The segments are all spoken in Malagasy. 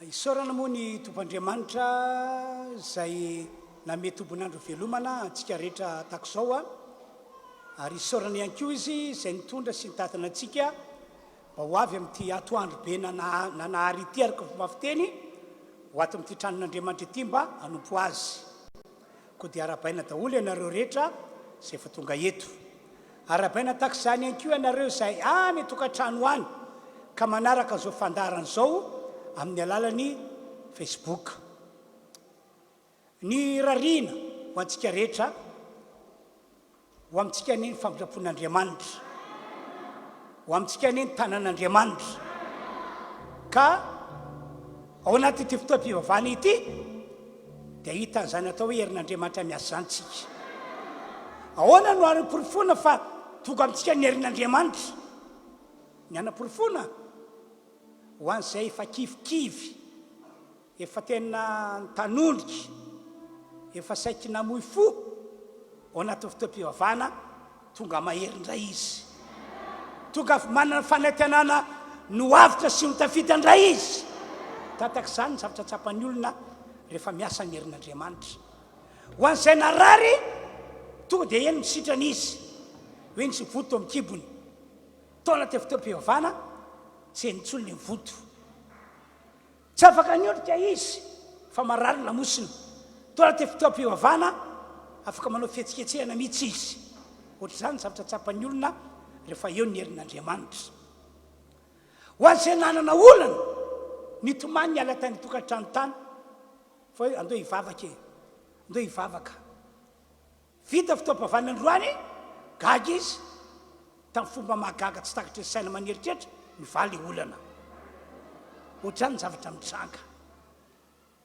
Isaorana moa ny Tompo Andriamanitra izay nanome tombon'andro velomana antsika rehetra tahaka izao a. Ary isaorana ihany koa Izy izay nitondra sy nitantana antsika mba ho avy amin'ity atoandro be nanahary ity araka ny fomba fiteny, ho ato amin'ity tranon'Andriamanitra ity mba hanompo Azy. Koa dia arahabaina daholo ianareo rehetra izay efa tonga eto. Arahabaina tahaka izany ihany koa ianareo izay any an-tokantrano any ka manaraka izao fandaharana izao amin'ny alalan'ny Facebook. Ny irariana ho antsika rehetra, ho amintsika anie ny famindram-pon'Andriamanitra, ho amintsika anie ny tanan'Andriamanitra, ka ao anatin'ity fotoam-pivavahana ity dia hahita an'izany atao hoe herin'Andriamanitra miasa izany tsika. Ahoana no hanaporofoana fa tonga amintsika ny herin'Andriamanitra? Ny hanaporofoana ho an'izay efa kivikivy Efa tena nitanondrika, efa saiky namoy fo ao anatin'ny fotoam-pivavahana, tonga mahery indray izy. Tonga manana fanantenana no avotra sy ho tafita indray izy. Tahaka izany ny zavatra tsapan'ny olona rehefa miasa ny herin'Andriamanitra. Ho an'izay narary, tonga dia eny misitrana izy, hoe nisy voto tao amin'ny kibony. Tao anatin'ny fotoam-pivavahana, tsy heno intsony ilay voto. Tsy afaka niondrika izy fa marary ny lamosiny. Toa raha te fotoam-pivavahana, afaka manao fihetsiketsehana mihitsy izy. Ohatr'izany ny zavatra tsapan'ny olona rehefa eo ny herin'Andriamanitra. Ho an'izay nanana olana, nitomany niala tany an-tokantrano tany fa hoe andao hivavaka e, andao hivavaka. Vita fotoam-pavana androany, gaga izy, tamin'ny fomba mahagaga tsy takatry ny saina aman'eritreritra, nivaly ilay olana. Ohatr'izany ny zavatra mitranga.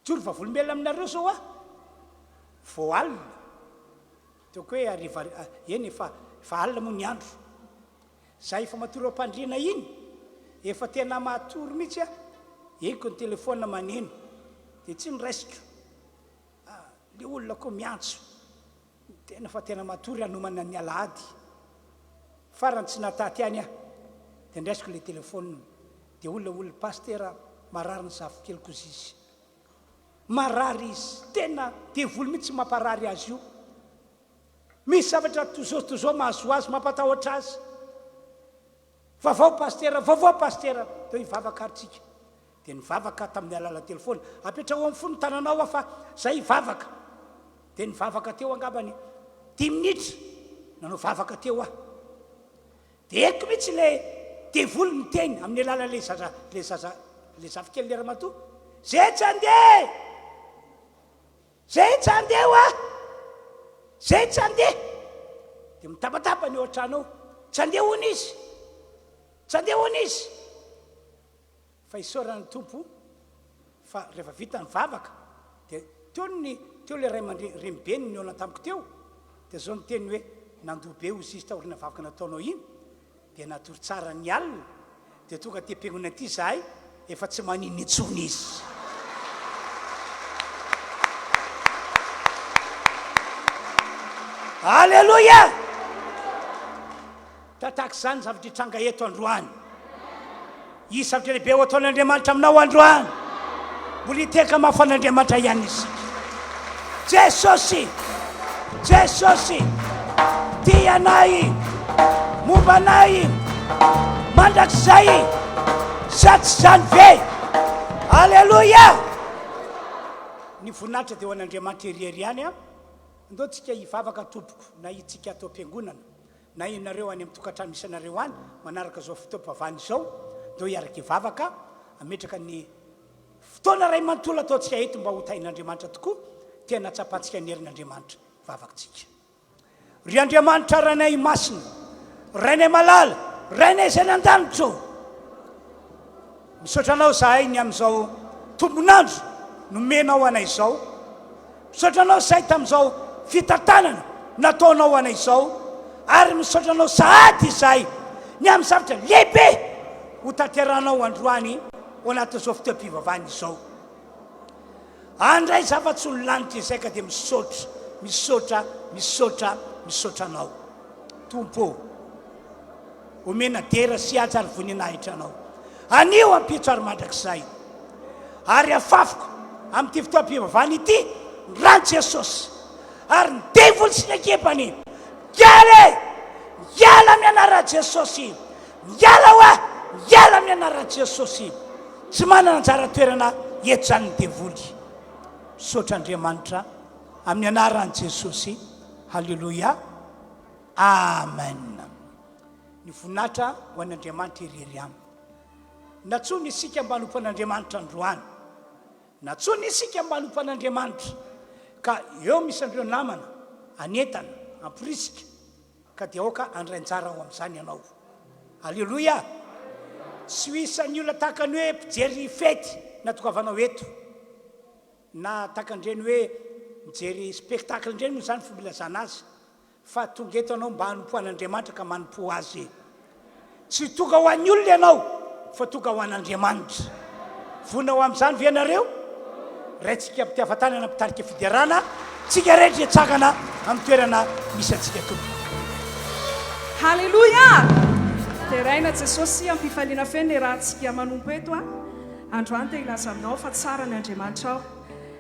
Joro vavolombelona aminareo izao aho, vao alina, ataoko hoe hariva, eny efa, efa alina moa ny andro. Za efa matory eo am-pandriana iny, efa tena matory mihitsy aho, henoko ny telefaonina maneno, dia tsy noraisiko. Ah, le olona koa miantso. Tena fa tena matory hanomana ny alahady. Farany tsy nahataty ihany aho. Dia ndraisiko le telephone. Dia olona olona pasitera marary ny zafikeliko ozy izy. Marary izy. Tena devoly mihitsy mamparary azy io. Misy zavatra tozo tozo mahazo azy mampatahotra azy. Vaovao pasitera, vaovao pasitera. Dia hivavaka ary tsika. Dia nivavaka tamin'ny alalan'ny telefaona. Apetraho amin'ny fo ny tananao aho fa zay hivavaka. Dia nivavaka teo angambany dimy minitra, nanao vavaka teo aho. Dia henoko mihitsy ilay devoly miteny amin'ny alalan'ilay zaza, ilay zaza, ilay zafikelin'ilay ramatoa, Zay tsy handeha e! Zay tsy handeha hoa! Zay tsy handeha! Dia mitabataba ny eo an-trano ao. Tsy handeha hono izy! Tsy handeha hono izy! Fa isaorana ny Tompo fa rehefa vita ny vavaka dia teo ny teo ilay ray aman-dreny renibeny nihaona tamiko teo dia zao niteny hoe nandoa be hozy izy taoriana vavaka nataonao iny dia natory tsara ny alina dia tonga aty am-piangonana aty izahay efa tsy maninona intsony izy. Aleloia! Tahaka izany ny zavatra hitranga eto androany. Hisy zavatra lehibe ho ataon'Andriamanitra aminao androany. Mbola hitehaka mafy an'Andriamanitra ihany isika. Jesosy! Jesosy! Tia anay! Momba anay! Mandrakizay! Sa tsy izany ve? Aleloia! Ny voninahitra dia ho an'Andriamanitra irery ihany. Andao tsika hivavaka tompoko na itsika ato am-piangonana. Na ianareo any amin'ny tokantrano misy anareo any manaraka izao fotoam-pivavahana izao, ndao hiaraka hivavaka, hametraka ny fotoana iray manontolo ataontsika eto mba ho tahin'Andriamanitra tokoa, tena hatsapantsika ny herin'Andriamanitra. Vavakitsika. Ry Andriamanitra Rainay Masina, Rainay Malala, Rainay izay any an-danitra ô, misaotra Anao izahay ny amin'izao tombon'andro nomenao anay izao, Misaotra anao Say tamin'izao fitantanana nataonao anay izao ary misaotra anao sahady izahay ny amin'ny zavatra lehibe ho tanterahanao androany ao anatin'izao fotoam-pivavahana izao. Handray zava-tsoa ny lanitra izay ka dia misaotra, misaotra, misaotra, misaotra anao. Tompo ô, omena dera sy haja ary voninahitra anao anio, ampitso ary mandrakizay. Ary afafiko amin'ity fotoam-pivavahana ity ny ran'i Jesosy. Ary ny devoly sy ny ekipany, miala e! Miala amin'ny anaran'i Jesosy! Miala hoa! Miala amin'ny anaran'i Jesosy! Tsy manana anjara toerana eto izany ny devoly. Misaotra Andriamanitra amin'ny anaran'i Jesosy. Haleloia. Amen. Ny voninahitra ho an'Andriamanitra irery ihany. Nantsoina isika mba hanompo an'Andriamanitra androany. Nantsoina isika mba hanompo an'Andriamanitra. Ka eo misy an'ireo namana hanentana, hamporisika, ka dia aoka handray anjara ao amin'izany ianao. Aleloia! Tsy ho isan'ny olona tahaka ny hoe mpijery fety natongavanao eto, na tahaka an'ireny hoe mijery spectacle ireny moa izany fomba ilazana azy, Fa tonga eto ianao mba hanompo an'Andriamanitra ka manompoa Azy. Tsy tonga ho an'ny olona ianao fa tonga ho an'Andriamanitra. Vonona ho amin'izany ve ianareo? Raintsika am-pitiavan-tanana mpitarika fiderana, tsika rehetra hitsangana amin'ny toerana misy antsika tompoko. Haleloia! Deraina Jesosy am-pifaliana feno iarahantsika manompo eto a! Androany te hilaza aminao fa tsara ny Andriamanitrao.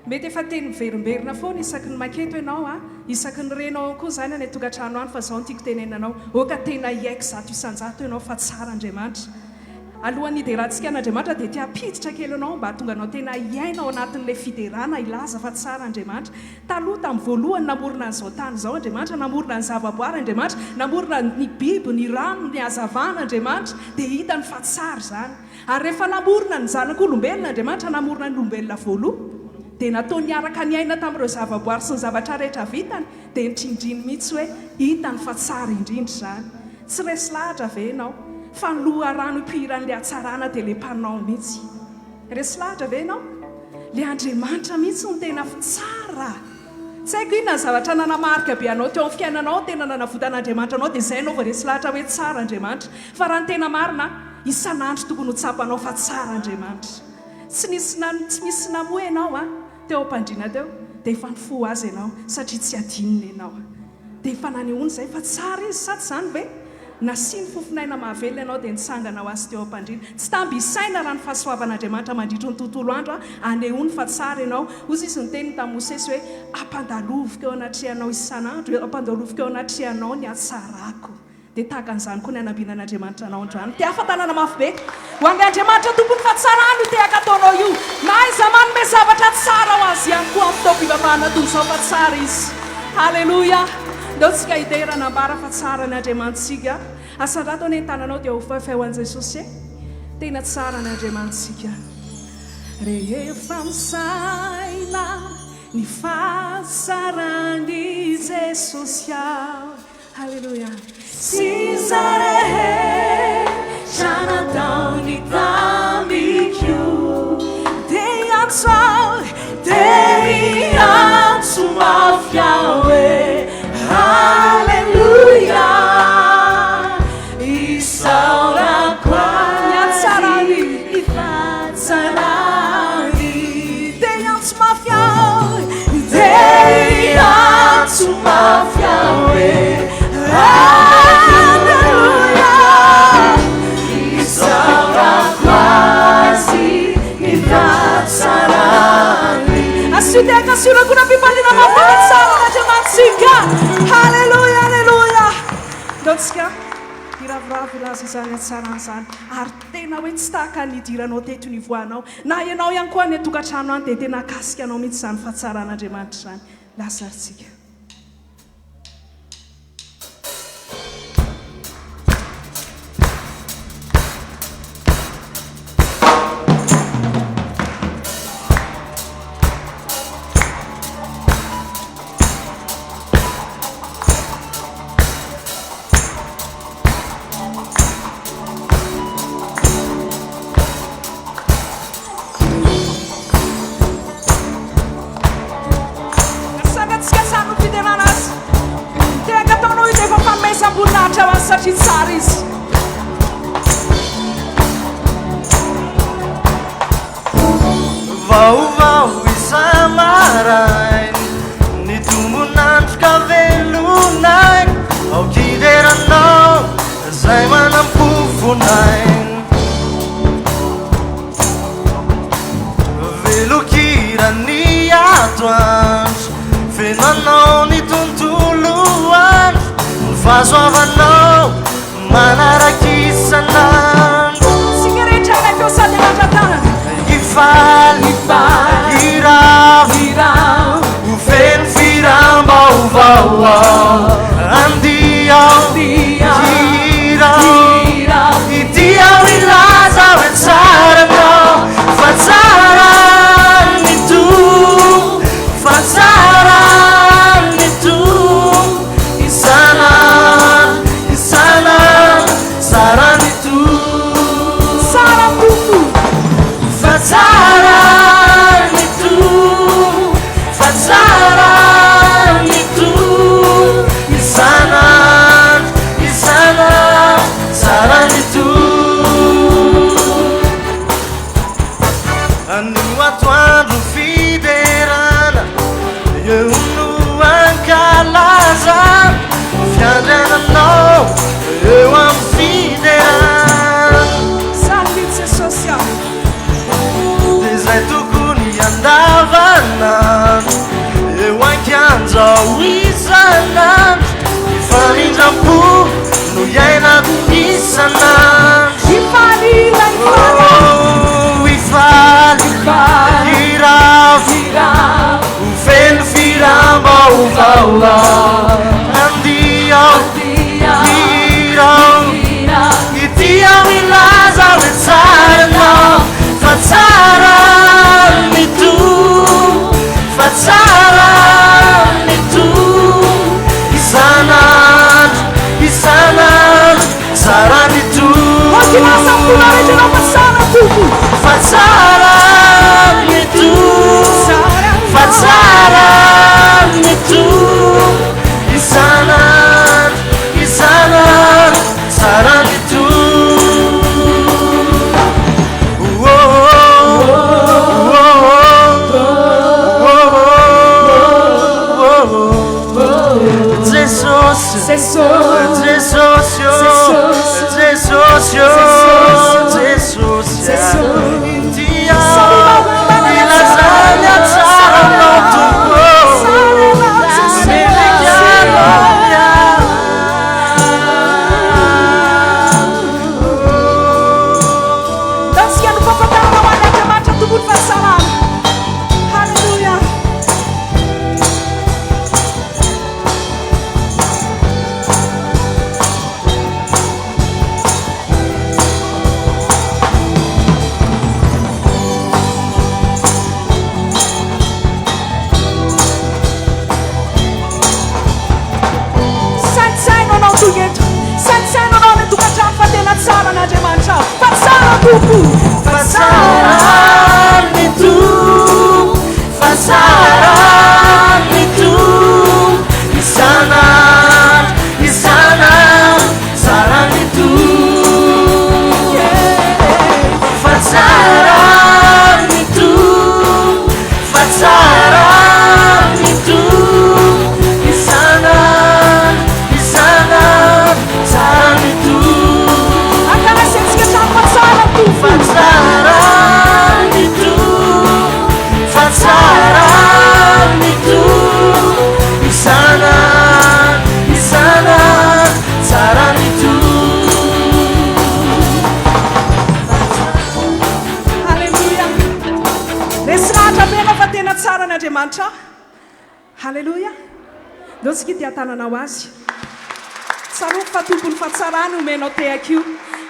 Mety efa teny miverimberina foana isaky ny maketo ianao a, isaky ny renao ao koa izany any an-tokantrano any fa izao no tiako tenenina anao, oka tena hiaiky 100% ianao fa tsara Andriamanitra. Alohan'ny hiderantsika an'Andriamanitra dia te hampiditra kely anao mba hahatonga anao tena hiaina ao anatin'ilay fiderana hilaza fa tsara Andriamanitra. Taloha tamin'ny voalohany namorona an'izao tany izao Andriamanitra, namorona ny zavaboary Andriamanitra, namorona ny biby, ny rano, ny hazavana Andriamanitra dia hitany fa tsara izany. Ary rehefa namorona ny zanak'olombelona Andriamanitra, namorona ny olombelona voaloha, dia nataony niaraka niaina tamin'ireo zavaboary sy ny zavatra rehetra vitany, dia notsindriany mihitsy hoe hitany fa tsara indrindra izany. Tsy resy lahatra ve ianao fa ny loharano ipoiran'ilay hatsarana dia ilay Mpanao mihitsy? Resy lahatra ve ianao? Ilay Andriamanitra mihitsy no tena tsara. Tsy haiko inona ny zavatra nanamarika be anao teo amin'ny fiainanao, tena nanavotan'Andriamanitra anao dia izay ianao vao resy lahatra hoe tsara Andriamanitra. Fa raha ny tena marina, isan'andro tokony ho tsapanao fa tsara Andriamanitra. Tsy nisy tsy nisy namoha ianao an, teo am-pandriana teo, dia efa nifoha azy ianao satria tsy adinony ianao. Dia efa nanehoany izay fa tsara izy, sa tsy izany ve? Nasiany fofon'aina mahavelona ianao dia nitsangana ho azy teo am-pandriana. Tsy tamby isaina raha ny fahasoavan'Andriamanitra mandritry ny tontolo andro anehoany fa tsara ianao. Hozy izy niteny tamin'i Mosesy hoe, Ampandaloviko eo anatrehanao isan'andro, ampandaloviko eo anatrehanao ny hatsarako. Dia tahaka an'izany koa ny hanambinan'Andriamanitra anao androany. Tehafa tanana mafy be ho an'ilay Andriamanitra Tompon'ny fahatsarana io tehaka ataonao io. Mahaiza manome zavatra tsara ho Azy ihany koa amin'ny fotoam-pivavahana toy izao fa tsara Izy. Haleloia! Ndao tsika hidera hanambara fa tsara ny Andriamanitsika. Asandrato anie ny tananao dia hofaifay ho an'i Jesosy e. Tena tsara ny Andriamanitsika. Rehefa misaina ny fahatsaran'i Jesosy aho. Haleloia. Sy izay rehetra nataony tamiko. Dia hiantso aho, dia hiantso mafy aho hoe Haleloia. Isaorako azy ny fahatsarany. Dia hiantso mafy aho, dia hiantso mafy aho hoe Haleloia. Isaorako azy ny fahatsarany. Asio tehaka, asio lakonam-pifaliana mafy fa tsara Andriamanitsika. Haleloia, haleloia. Ndao tsika hiravoravo hilaza izany hatsarana izany ary tena hoe tsy tahaka ny nidiranao teto nivoahanao na ianao ihany koa any an-tokantrano any dia tena hahakasika anao mihitsy izany fahatsaran'Andriamanitra izany. Lasa ary tsika. Sangatsika tsara ny fiderana azy. Tehaka ataonao io dia efa fanomezam-boninahitra ho azy satria tsara izy. Vaovao isa-maraina Ny tombon'andro ka velon'aina Aoka hidera Anao Izay manam-pofon'aina. Fahasoavanao manaraka isan'andro. Isika rehetra ilay feo sady anandra-tanana. Hifaly, hiravo, ho feno firam-baovao aho. Andia aho, hihira aho, ity aho hilaza hoe tsara Ianao, fa tsara ny Tompo, fa tsara ny Tompo. Isan'andro, isan'andro, tsara ny Tompo. Tsara ny Tompo. Fa tsara ny Tompo, fa tsara ny Tompo. Isan'andro, isan'andro, tsara ny Tompo. Anio atoandro fiderana, eo no ankalazana ny fiandriananao eo amin'ny fiderana. Izany mihitsy Jesosy a. Dia izay tokony andavanandro eo an-kianja ao isan'andro, ny famindram-po no iainako isan'andro. Hifaly hira hifaly aho. Oh, hifaly hiravo, ho feno firam-baovao aho. Andia aho, hihira aho, ity aho hilaza hoe tsara Ianao, fa tsara ny Tompo, fa tsara ny Tompo, isan'andro, isan'andro, tsara ny Tompo. Hilaza amin'ny fonao rehetra ianao fa tsara Tompo. Fa tsara ny Tompo, fa tsara ny Tompo, isan'andro, isan'andro, tsara ny Tompo. Oh, oh, oh, oh, oh, oh. Jesosy, Jesosy, Jesosy, Jesosy, Jesosy, Jesosy, Jesosy. Ity aho ilazany hatsaranao Tompo. Mendrika anao aho. Dantsika no fahafantarana ho an'Andriamanitra Tompon'ny fahasalana. Haleloia. Saintsaino anao tonga eto. Saintsaino anao any an-tokantrano fa tena tsara an'Andriamanitra. Fa tsara Tompo. Fa tsara ny Tompo, fa tsara ny Tompo, isan'andro, isan'andro, tsara ny Tompo. Fa tsara ny Tompo, fa tsara ny Tompo, isan'andro, isan'andro, tsara ny Tompo. Ankalazaintsika hatrany fa tsara Tompo. Fa tsara ny Tompo, fa tsara ny Tompo, isan'andro, isan'andro, tsara ny Tompo. Haleloia. Resy lahatra be ianao fa tena tsara an'Andriamanitra. Haleloia. Ndao tsika hitia-tanana ho azy. Tsarovy fa Tompon'ny fahatsarana omenao tehaka io.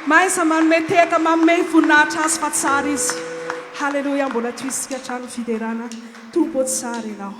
Mahaiza manome tehaka manome voninahitra azy fa tsara izy. Haleloia mbola tohizintsika hatrany ny fiderana. Tompo ô tsara ianao.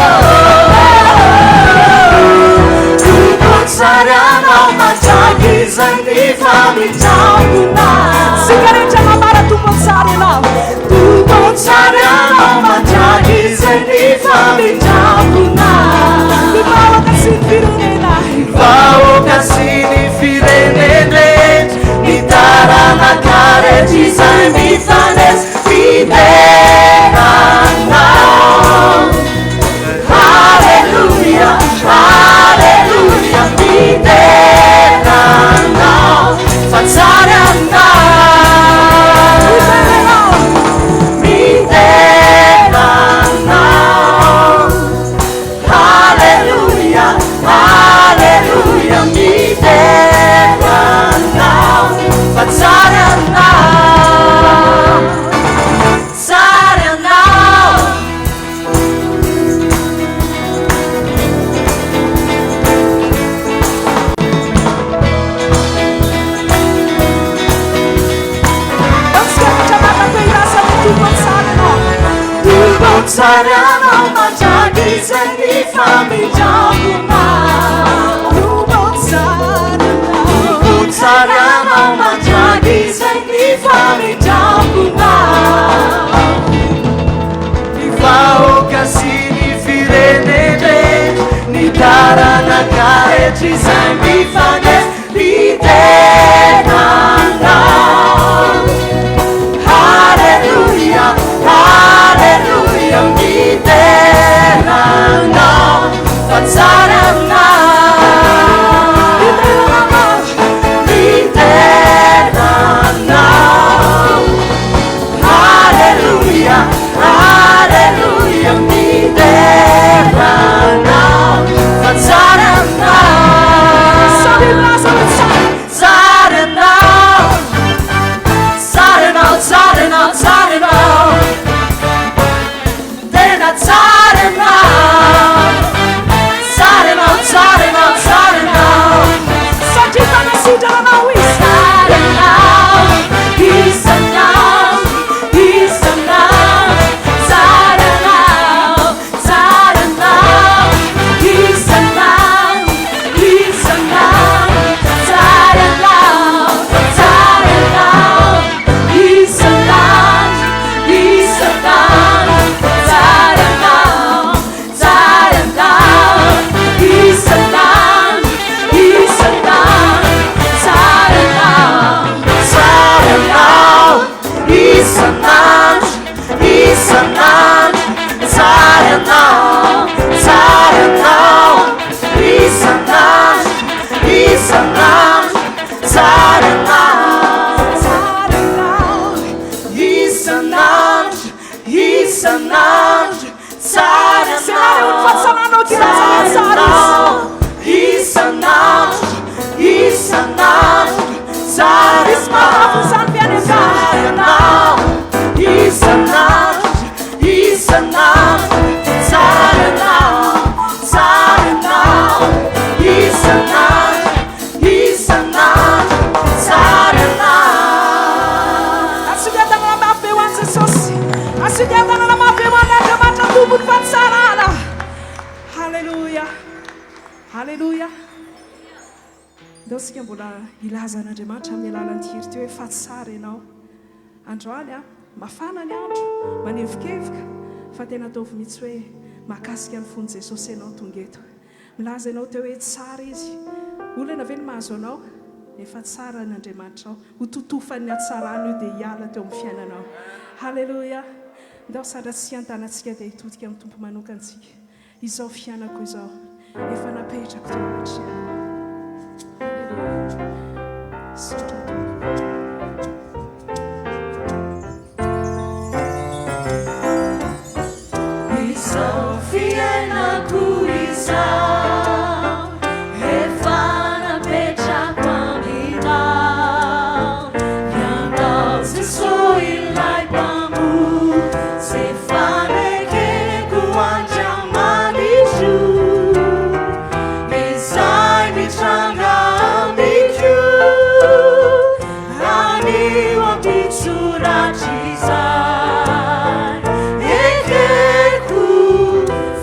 Oh, tsara anao mandrakizay ny famindram-ponao. Tompo tsara anao. Tompo tsara anao mandrakizay ny famindram-ponao. Ny vahoaka sy ny firenena, ny taranaka rehetra izay mifanesy midera anao. Haleloia, haleloia, midera anao fa tsara anao. Midera anao. Haleloia, haleloia, midera anao fa tsara anao. Samy milaza hoe tsara. Tsara anao, tsara anao, tsara anao, tsara anao. Tena tsara anao, tsara anao, tsara anao, tsara anao. Satria mpanasitrana anao izy. Tsara anao, isan'andro, isan'andro. Tsara anao, tsara anao, isan'andro, isan'andro. Tsara anao, tsara anao, isan'andro, isan'andro. Tsara anao, tsara anao, isan'andro, isan'andro. Tsara anao, tsara anao, isan'andro, isan'andro. Tsara anao, tsara anao, isan'andro, isan'andro. Tsara anao, Tsara anao. isan'andro, isan'andro. Tsara Zay naneho ny fahatsaranao ty tsara tsara anao, isan'andro, isan'andro. Tsara Misy mahatafo izany ve any an-danitra? tsara anao, isan'andro, isan'andro. Tsara anao, tsara anao, isan'andro, isan'andro. Tsara anao. Asio tanana mafy be ho an'i Jesosy. Asio tanana mafy be ho an'Andriamanitra Tompon'ny fahatsarana. Haleloia. Haleloia. Ndao isika mbola hilaza an'Andriamanitra amin'ny alalan'ity hira ity hoe fa tsara ianao. Androany a, mafana ny andro, manevokevoka, fa tena ataovy mihitsy hoe mahakasika ny fon'i Jesosy ianao tonga eto. Milaza ianao teo hoe tsara izy. Olana ve ny mahazo anao? Efa tsara ny Andriamanitrao. Ho totofan'ny hatsarana io dia hiala teo amin'ny fiainanao. Haleloia. Ndao sandratsika ny tanantsika dia hitodika amin'ny Tompo manokana isika. Izao fiainako izao efa napetrako teo anatrehanao. Haleloia. Misaotra Tompo. Izao fiainako izao efa napetrako aminao. Ianao Jesoa ilay Mpamonjy efa nekeko Andriamanitro. Izay mitranga amiko anio ampitso rahatrizay. Ekeko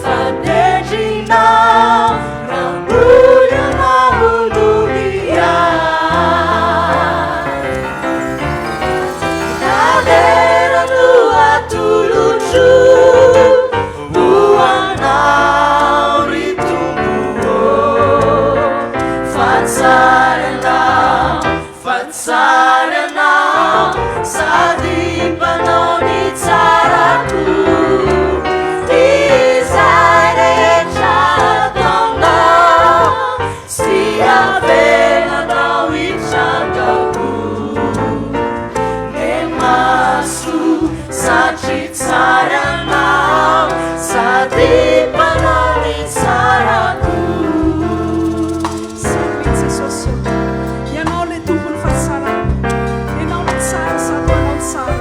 fa tendrinao raha mbola ianao no miahy. Dera no atolotro ho anao ry Tompo fa tsara ianao, fa tsara ianao, sady mpanao ny tsara koa. Izay rehetra ataonao sy avelanao hitranga koa. Ne maso satria tsara ianao, sady mpanao ny tsara koa. Tsara mihitsy Jesosy ô. Ianao ilay Tompon'ny fahatsarana. Ianao ilay tsara sady manao ny tsara.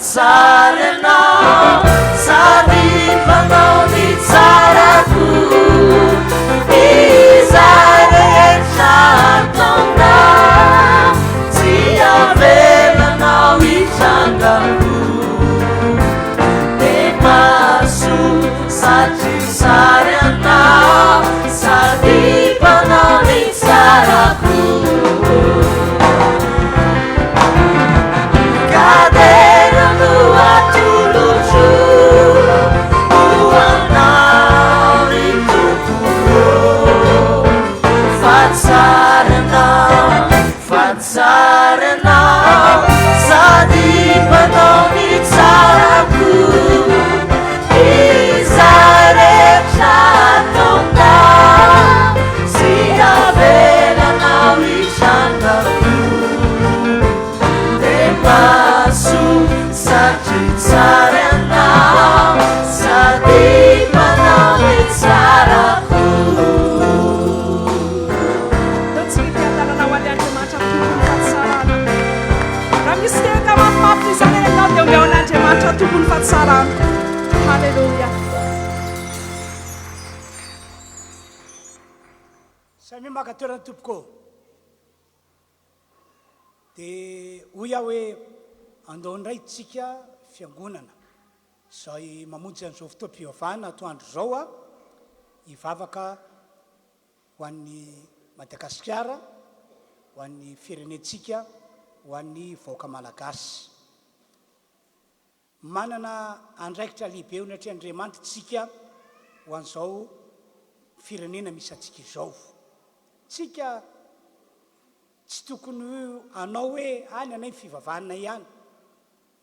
tsara ianao sady mpanao ny tsara koa Izay rehetra ataonao tsy avelanao hitranga koa Dia mahasoa satria tsara ianao sady mpanao ny tsara koa Ka dera no atolotro ho anao ry Tompo ô Fa tsara ianao, fa tsara ianao Sady mpanao ny tsara koa Izay rehetra ataonao Tsy avelanao hitranga koa Dia mahasoa satria tsara ianao Sady manao ny tsara koa. Ndao tsika hiara-dalana ho any Andriamanitra Tompon'ny fahatsarana. Raha misy tehaka mafimafy toy izany any aminao dia omeo an'Andriamanitra Tompon'ny fahatsarana. Haleloia. Samia maka toerana tompoko ô. Dia hoy aho hoe, Andao indray tsika fiangonana izay mamonjy an'izao fotoam-pivavahana atoandro izao a, hivavaka ho an'i Madagasikara, ho an'ny firenentsika, ho an'ny vahoaka malagasy. Manana andraikitra lehibe eo anatrehan'Andriamanitra tsika ho an'izao firenena misy antsika izao. Tsika Tsy tokony hanao hoe any anay ny fivavahanay ihany,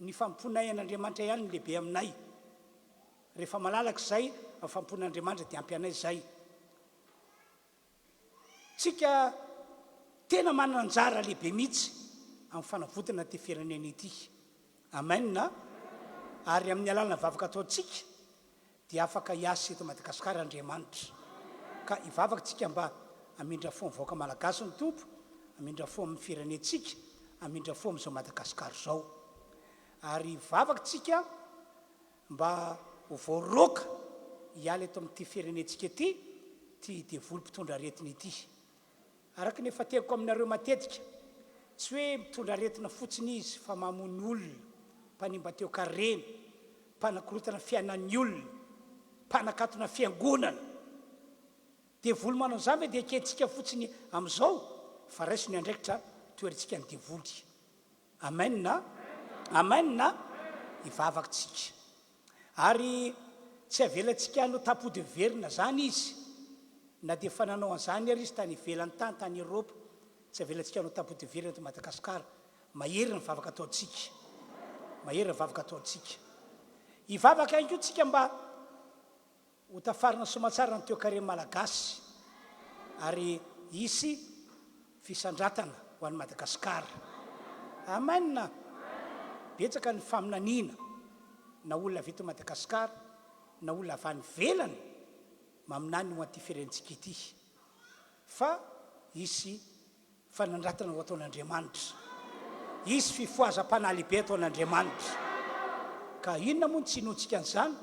ny fanompoanay an'Andriamanitra ihany no lehibe aminay. Rehefa malalaka izay amin'ny fanompoana an'Andriamanitra dia ampy anay izay. Tsika tena manana anjara lehibe mihitsy amin'ny fanavotana ity firenena ity. Amen. Ary amin'ny alalan'ny vavaka ataontsika dia afaka hiasa eto Madagasikara Andriamanitra. Ka hivavaka tsika mba hamindra fo amin'ny vahoaka Malagasy ny Tompo, hamindra fo amin'ny firenentsika, hamindra fo amin'izao Madagasikara izao. Ary hivavaka tsika mba ho voaroaka hiala eto amin'ity firenentsika ity, ity devoly mpitondra aretina ity. Araka ny efa teniko aminareo matetika, tsy hoe mitondra aretina fotsiny izy fa mamono olona, mpanimba teo-karena, mpanakorotana fiainan'ny olona, mpanakatona fiangonana. Devoly manao izany ve dia ekentsika fotsiny amin'izao? Fa raiso ny andraikitra toherintsika ny devoly. Amen a! Amen a! Hivavaka tsika. Ary tsy avelantsika hanao tampody miverina izany izy. Na dia efa nanao an'izany ary izy tany ivelany tany, tany Europe. Tsy avelantsika hanao tampody miverina eto Madagascar. Mahery ny vavaka ataontsika. Mahery ny vavaka ataontsika. Hivavaka ihany koa tsika mba Ho tafarina soamatsara ny toekarena malagasy ary hisy fisandratana ho an'i Madagasikara. Amen! Betsaka ny faminaniana na olona avy eto Madagasikara na olona avy any ivelany maminany ho an'ity firenentsika ity fa hisy Fanandratana ho ataon'Andriamanitra. Hisy fifohazam-panahy lehibe ataon'Andriamanitra. Ka inona moa no tsy inoantsika an'izany?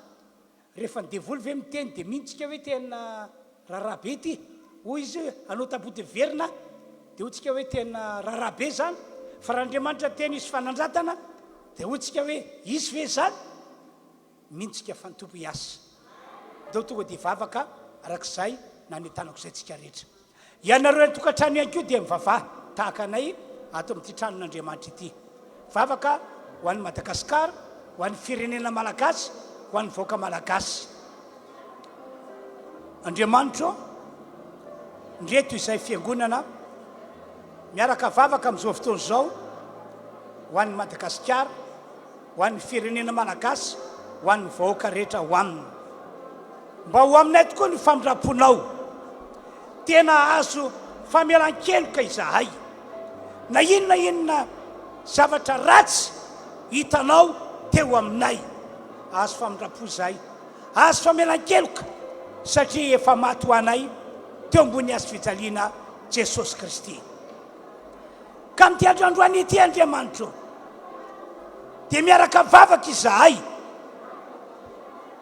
Rehefa ny devoly ve miteny dia mino tsika hoe tena raharaha be ity? Hoy izy hoe hanao tabody miverina aho. Dia hoy tsika hoe tena raharaha be izany. Fa raha Andriamanitra teny hisy fanandratana dia hoy tsika hoe hisy ve izany? Mino tsika fa ny Tompo hiasa. Ndao tonga dia hivavaka arak'izay nanentanako izay tsika rehetra. Ianareo any an-tokantrano ihany koa dia mivavaha tahaka anay ato amin'ity tranon'Andriamanitra ity. Vavaka ho an'i Madagasikara, ho an'ny firenena malagasy, ho an'ny vahoaka malagasy. Andriamanitro ô, ndreto izay fiangonana miaraka vavaka amin'izao fotoana izao ho an'i Madagasikara, ho an'ny firenena malagasy, ho an'ny vahoaka rehetra ao aminy. Mba ho aminay tokoa ny famindram-ponao. Tena hahazo famelan-keloka izahay. Na inona inona zavatra ratsy hitanao teo aminay. Hahazo famindram-po izahay. Hahazo famelan-keloka satria efa maty ho anay teo ambony hazo fijaliana Jesosy Kristy. Ka amin'ity andro androany ity Andriamanitro. Dia miaraka mivavaka izahay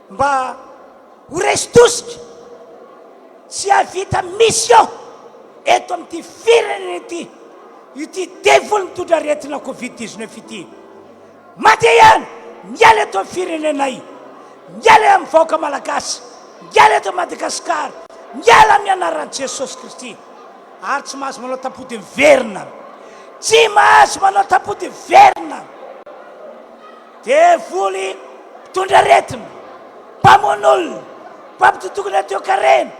mba ho resy tosika sy hahavita mission eto amin'ity firenena ity, ity devoly mitondra aretina covid 19 ity. Mandeha ihany, miala eto amin'ny firenenay, miala amin'ny vahoaka malagasy, miala eto Madagasikara, miala amin'ny anaran'i Jesosy Kristy. Ary tsy mahazo manao tampody miverina. Tsy mahazo manao tampody miverina. Devoly mpitondra aretina, mpamono olona, mpampitotokona toekarena,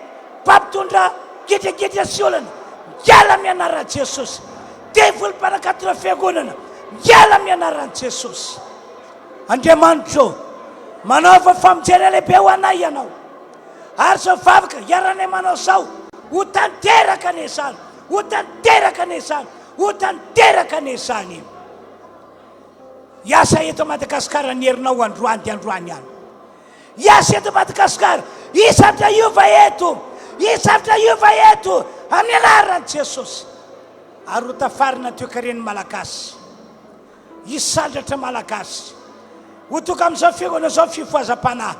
mpampitondra gidragidra sy olana, miala amin'ny anaran'i Jesosy. Devoly mpanakatona fiangonana, miala amin'ny anaran'i Jesosy. Andriamanitro, manaova famonjena lehibe ho anay Ianao. Ary izao vavaka iarahanay manao izao, ho tanteraka anie izany, ho tanteraka anie izany, ho tanteraka anie izany. Hiasa eto Madagasikara ny herinao androany dia androany ihany. Hiasa eto Madagasikara, hisy hiova eto, hisy hiova eto amin'ny anaran'i Jesosy. Ary ho tafarina ny toekaren'ny Malagasy. Hisandratra Malagasy. Ho tonga amin'izao fihaonana izao ny fifohazam-panahy.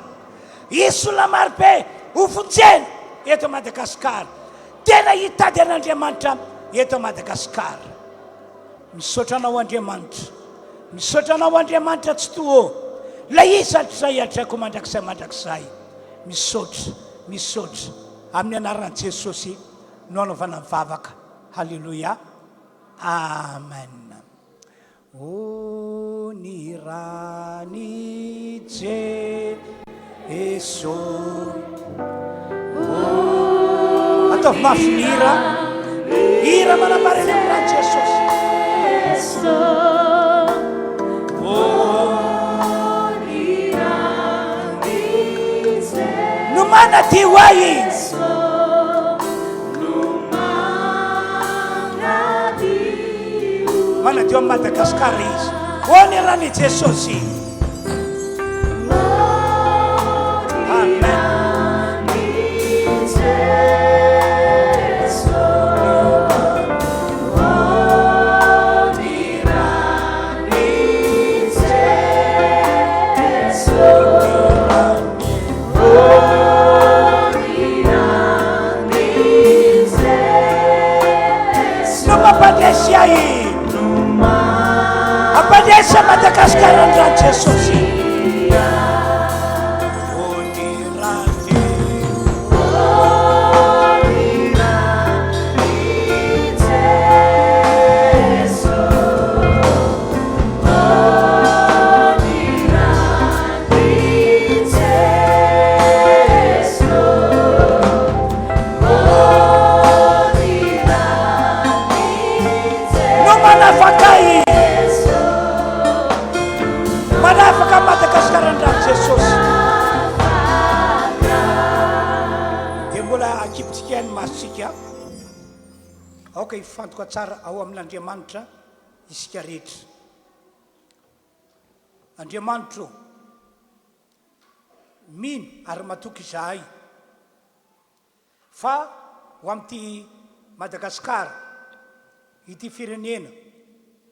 Hisy olona marobe ho vonjena eto Madagasikara. Tena hitady an'Andriamanitra eto Madagasikara. Misaotra anao Andriamanitra. Misaotra anao Andriamanitra Tsitoha ô. Ilay izy hatrizay hatraiko mandrakizay mandrakizay. Misaotra, misaotra. Amin'ny anaran'i Jesosy no anaovana ny vavaka. Haleloia. Amen. O ny ran'i Jeso. Ataovy mafy ny hira. Hira manambara ny amin'ny ran'i Jesosy. No manadio ahy. Manadio an'i Madagasikara izy. Ho ny ran'i Jesosy. Amen. No mampandresy ahy. Mampandresy an'i Madagasikara ny ran'i Jesosy. No manafaka ahy. Manafaka an'i Madagasikara ny ran'i Jesosy. Dia mbola akipitsika ny masontsika. Aoka hifantoka tsara ao amin'Andriamanitra isika rehetra. Andriamanitro ô, mino ary matoky izahay fa ho amin'ity Madagasikara ity firenena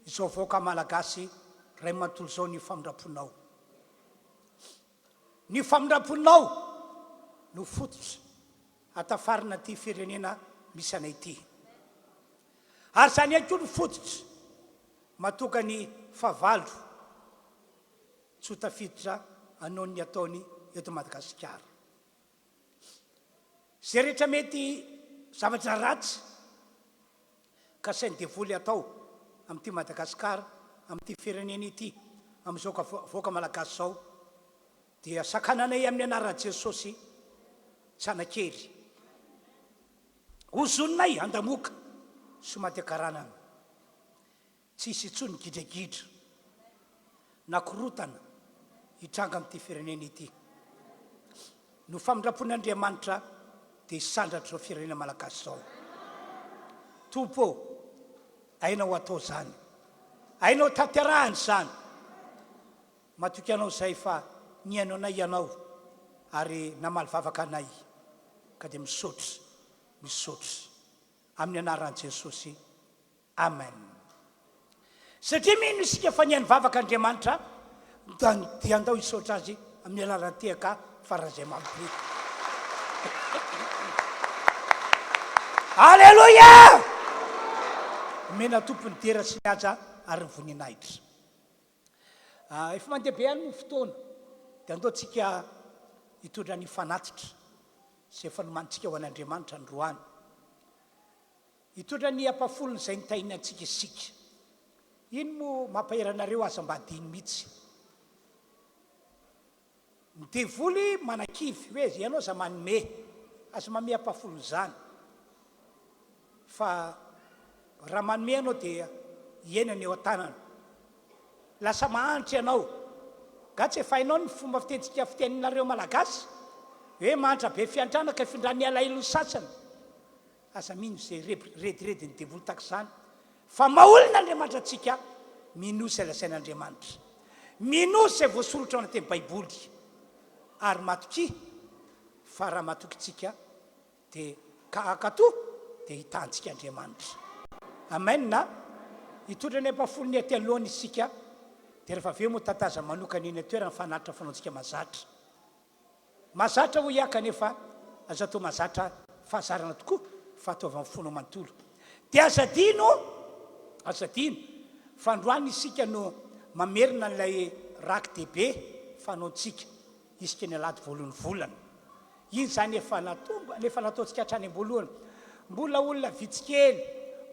izao vahoaka Malagasy ray manontolo izao ny famindram-ponao. Ny famindram-ponao no fototra hatafarina ity firenena misy anay ity. Ary izany ihany koa no fototra Matoka ny fahavalo tsy ho tafiditra hanao ny ataony eto Madagasikara. Izay rehetra mety zavatra ratsy kasain'ny devoly atao amin'ity Madagasikara, amin'ity firenena ity, amin'izao vahoaka malagasy izao dia sakananay amin'ny anaran'i Jesosy tsy hanan-kery. Hozoninay handamoka sy matiakaranana. Tsy hisy intsony gidragidra na korotana hitranga amin'ity firenena ity. Noho famindram-pon'Andriamanitra dia hisandratra izao firenena malagasy izao. Tompo ô, hainao atao izany. Hainao tanterahina izany. Matoky Anao izahay fa nihaino anay Ianao ary namaly vavaka anay ka dia misaotra, misaotra. Amin'ny anaran'i Jesosy. Amen. Satria mino isika fa nihaino vavaka Andriamanitra. Dia andao hisaotra Azy amin'ny alalan'ny tehaka faran'izay mamy be. Aleloia! Omena Tompo ny dera sy ny haja ary ny voninahitra. Ah, efa mandeha be ihany ny fotoana, dia andao tsika hitondra ny fanatitra izay efa nomanintsika ho an'Andriamanitra androany. Hitondra ny ampahafolon'izay nitahiny antsika isika. Iny moa mampahery anareo aza mba adino mihitsy. Ny devoly manakivy hoe ianao aza manome, aza manome ampahafolon'izany. Fa raha manome ianao dia hiaina ny eo an-tanana. Lasa mahantra ianao. Nga tsy efa hainao ny fomba fitentsika fiteninareo malagasy? Hoe mahantra be fiantrana ka ifindran'ny alahelo ny sasany. Aza mino izay rediredin'ny devoly tahaka izany, fa maha-olona Andriamanitra antsika, minoa izay lazain'Andriamanitra. Minoa izay voasoratra ao anatin'ny Baiboly, ary matokia fa raha matoky tsika dia ka hankatò dia hitahantsika Andriamanitra. Amen a! Hitondra ny ampahafolony aty alohany isika, dia rehefa avy eo moa tantazana manokana eny an-toerana ny fanatitra fanaontsika mahazatra. Mahazatra hoy aho kanefa aza atao mahazatra fahazarana tokoa fa ataovy amin'ny fonao manontolo. Dia aza adino, aza adino fa androany isika no mamerina an'ilay raki-dehibe fanaontsika isika ny alahady voalohan'ny volana. Iny izany efa natombo, efa nataontsika hatrany am-boalohany. Mbola olona vitsy kely,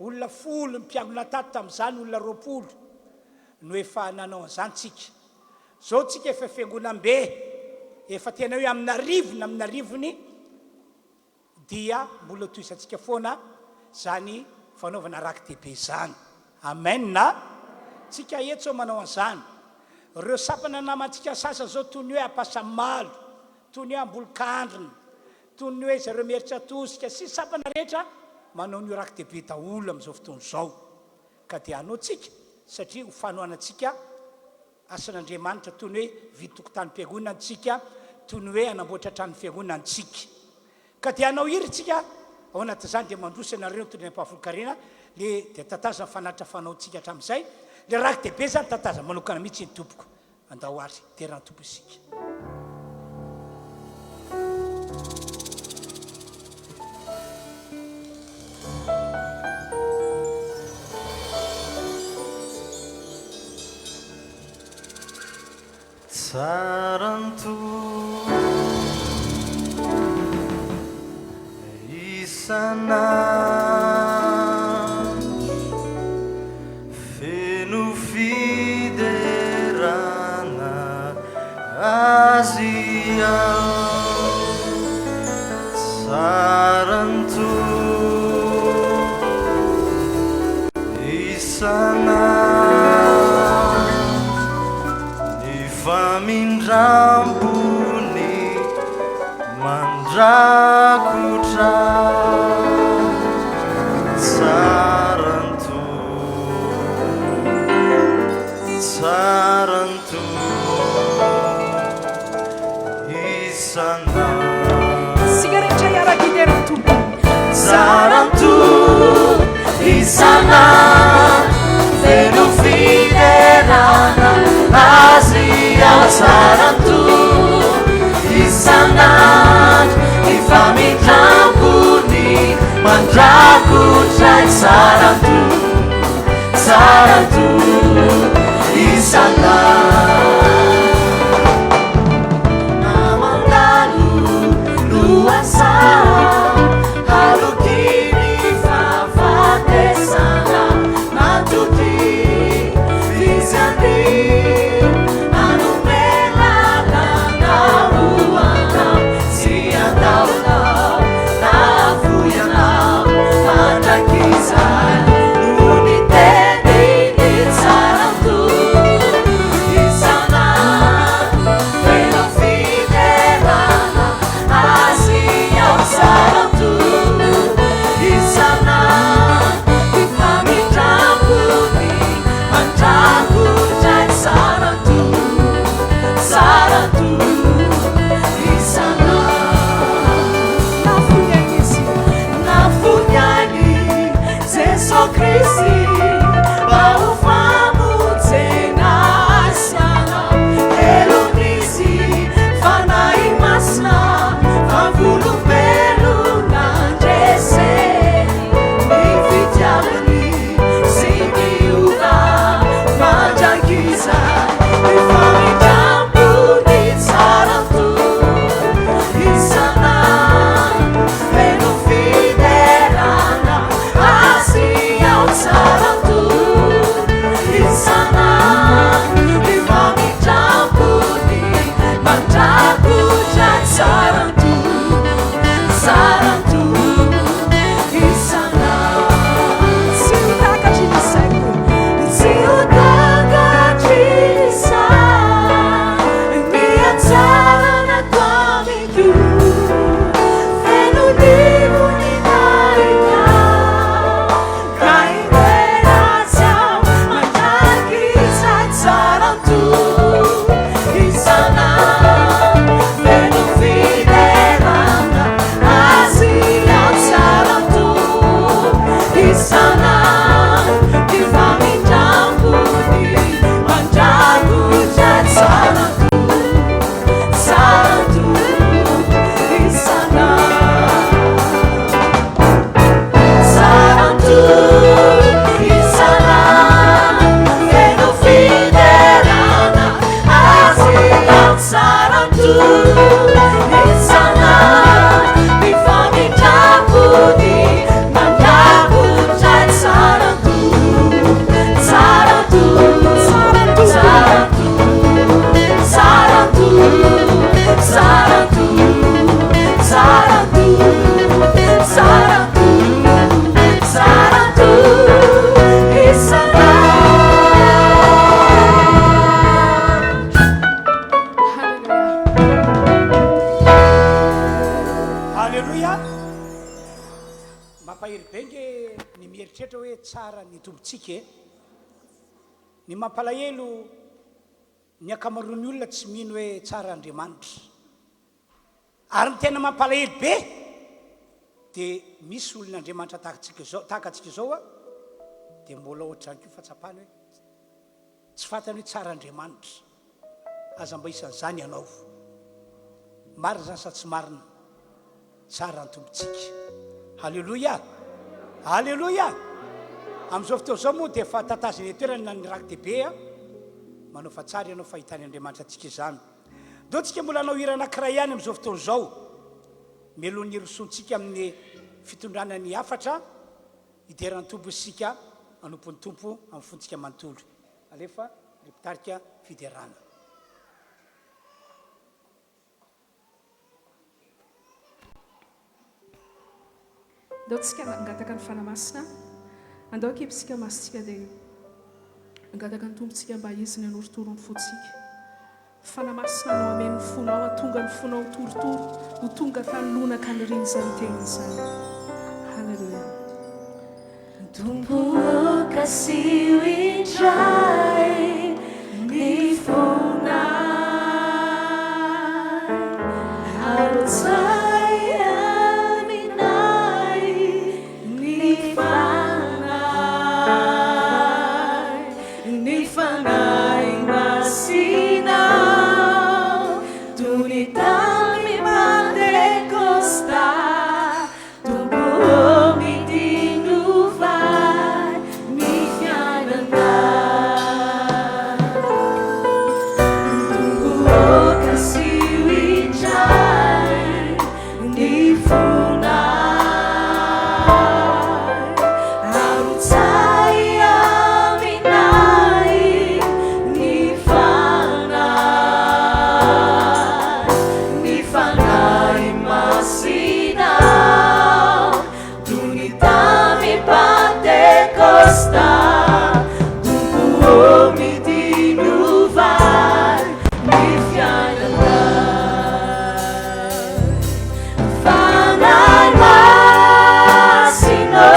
olona folo ny mpiangona tato tamin'izany, olona 20 no efa nanao an'izany tsika. Zao tsika efa fiangonambe efa tena hoe amin'arivony amin'arivony dia mbola tohizantsika foana zany fanaovana raki-dehibe zany. Amen a! Tsika eto zao manao an'zany. Reo sampana namantsika sasany zao toy ny hoe Ampasamalo, toy ny hoe Ambolokandrina, toy ny hoe zareo Imerintsiatosika sy sampana rehetra manao an'io raki-dehibe daholo amin'izao fotoana izao. Ka dia hanao tsika satria ho fanohanantsika Asan'Andriamanitra toy ny hoe hividy tokotanim-piangonana antsika, toy ny hoe hanamboatra trano fiangonana antsika. Ka dia hanao hira isika, ao anatin'izany dia mandroso ianareo ny toy ny ampahafolon-karena, le dia tantazana ny fanatitra fanaontsika hatramin'izay, le raki-dehibe izany tantazana manokana mihitsy iny tompoko. Andao ary hidera ny Tompo isika. Tsara ny Tompo isan'andro, feno fiderana Azy aho. Tsara ny Tompo isan'andro. Ny famindram-pony mandrakotra tsara ny Tompo, tsara ny Tompo isan'andro. Isika rehetra hiaraka hidera ny Tompo. Tsara ny Tompo isan'andro, feno fiderana Azy aho. Tsara ny Tompo isan'andro, ny famindram-pony mandrakotra ahy. Tsara ny Tompo, tsara ny Tompo isan'andro. Na mandalo lohasaha aloky ny fahafatesana, matoky tsara Tompo isan'andro ny famindram-pony mandrakotra tsara Tompo tsara Tompo tsara Tompo tsara Tompo tsara Tompo tsara Tompo tsara Tompo tsara Tompo isan'andro. Haleloia! Mampahery be nge ny mieritreritra hoe tsara ny Tompontsika e! Ny mampalahelo, ny ankamaroan'ny olona tsy mino hoe tsara Andriamanitra. Ary ny tena mampalahelo be dia misy olon'Andriamanitra tahaka antsika izao, tahaka antsika izao a, dia mbola ohatr'izany koa fahatsapany hoe tsy fantany hoe tsara Andriamanitra. Aza mba isan'izany ianao. Marina izany sa tsy marina? Tsara ny Tompontsika. Haleloia! Haleloia! Amin'izao fotoana izao moa dia efa tatazana etoerana ny raki-dehibe a. Manao fa tsara ianao fa hitan'ny Andriamanitra antsika izany. Ndao tsika mbola hanao hira anankiray ihany amin'izao fotoana izao. Mialohan'ny hirosoantsika amin'ny fitondrana ny hafatra, hidera ny Tompo isika, hanompo ny Tompo amin'ny fontsika manontolo. Alefa ry mpitarika fiderana. Andao tsika hangataka ny Fanahy Masina. Andao akipitsika masontsika dia hangataka ny Tompontsika mba Izy ny hanorotoro ny fontsika. Fanahy Masina no hameno ny fonao, hahatonga ny fonao ho torotoro, ho tonga tany lonaka anirian'izany teny izany. Haleloia. Tompo ô kasiho indray ny fonay, arotsay aminay ny Fanahy, ny Fanahy Masinao, toy ny tamin'ny Pantekosta. Tompo ô midinova ny fiainana. Tompo ô kasiho indray ny fonay. Arotsay aminay ny Fanahy, ny Fanahy Masina. Toy ny tamin'ny Pantekosta, Tompo ô midinova ny fiainanay. Fanahy Masina ô,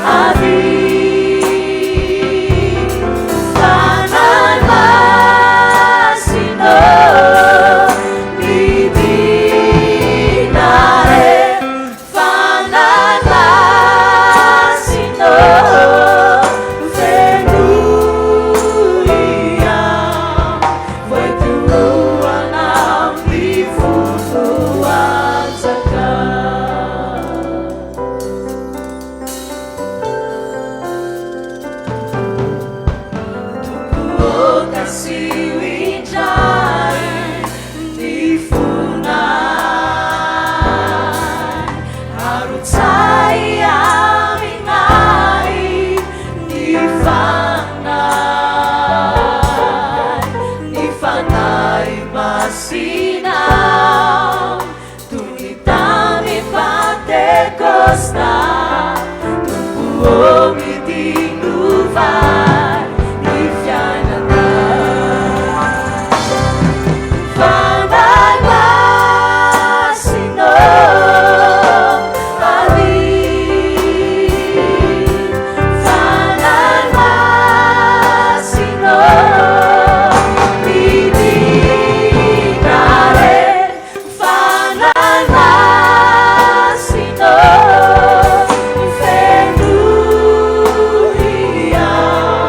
avia. Fanahy Masina ô, Midina e, Fanahy Masina ô, fenoy aho, voaitohana amin'ny foko hanjaka. Tompo ô, kasiho indray ny fonay, arotsay aminay ny Fanahy, ny Fanahy Masina, toy ny tamin'ny Pantekosta, Tompo ô midinova ny fiainanay. Fanahy Masina ô, avia. Fanahy Masina ô, midina re. Fanahy Masina ô, fenoy aho.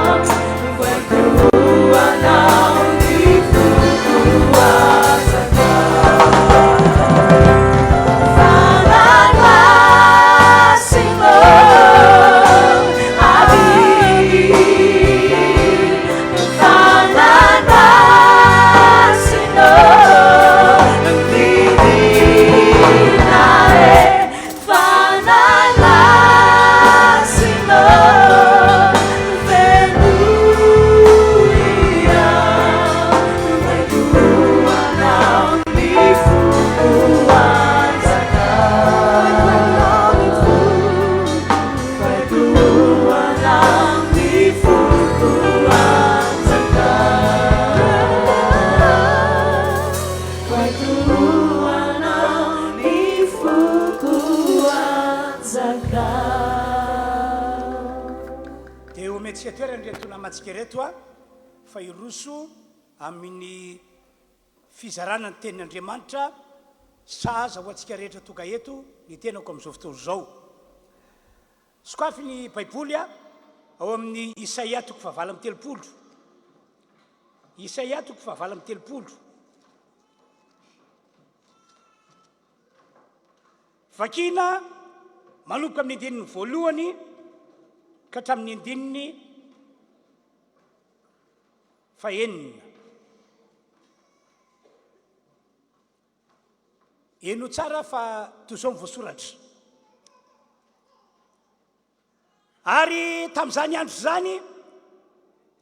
ireto ireto a, fa hiroso amin'ny fizarana ny tenin'Andriamanitra sahaza ho antsika rehetra tonga eto ny tenako amin'izao fotoana izao. Sokafy ny Baiboly a, ao amin'ny Isaia toko fahavalo amby 30. Isaia toko fahavalo amby 30. Vakina manomboka amin'ny andininy voalohany ka hatramin'ny andininy fahenina. Henoy tsara fa toy izao ny voasoratra. Ary tamin'izany andro izany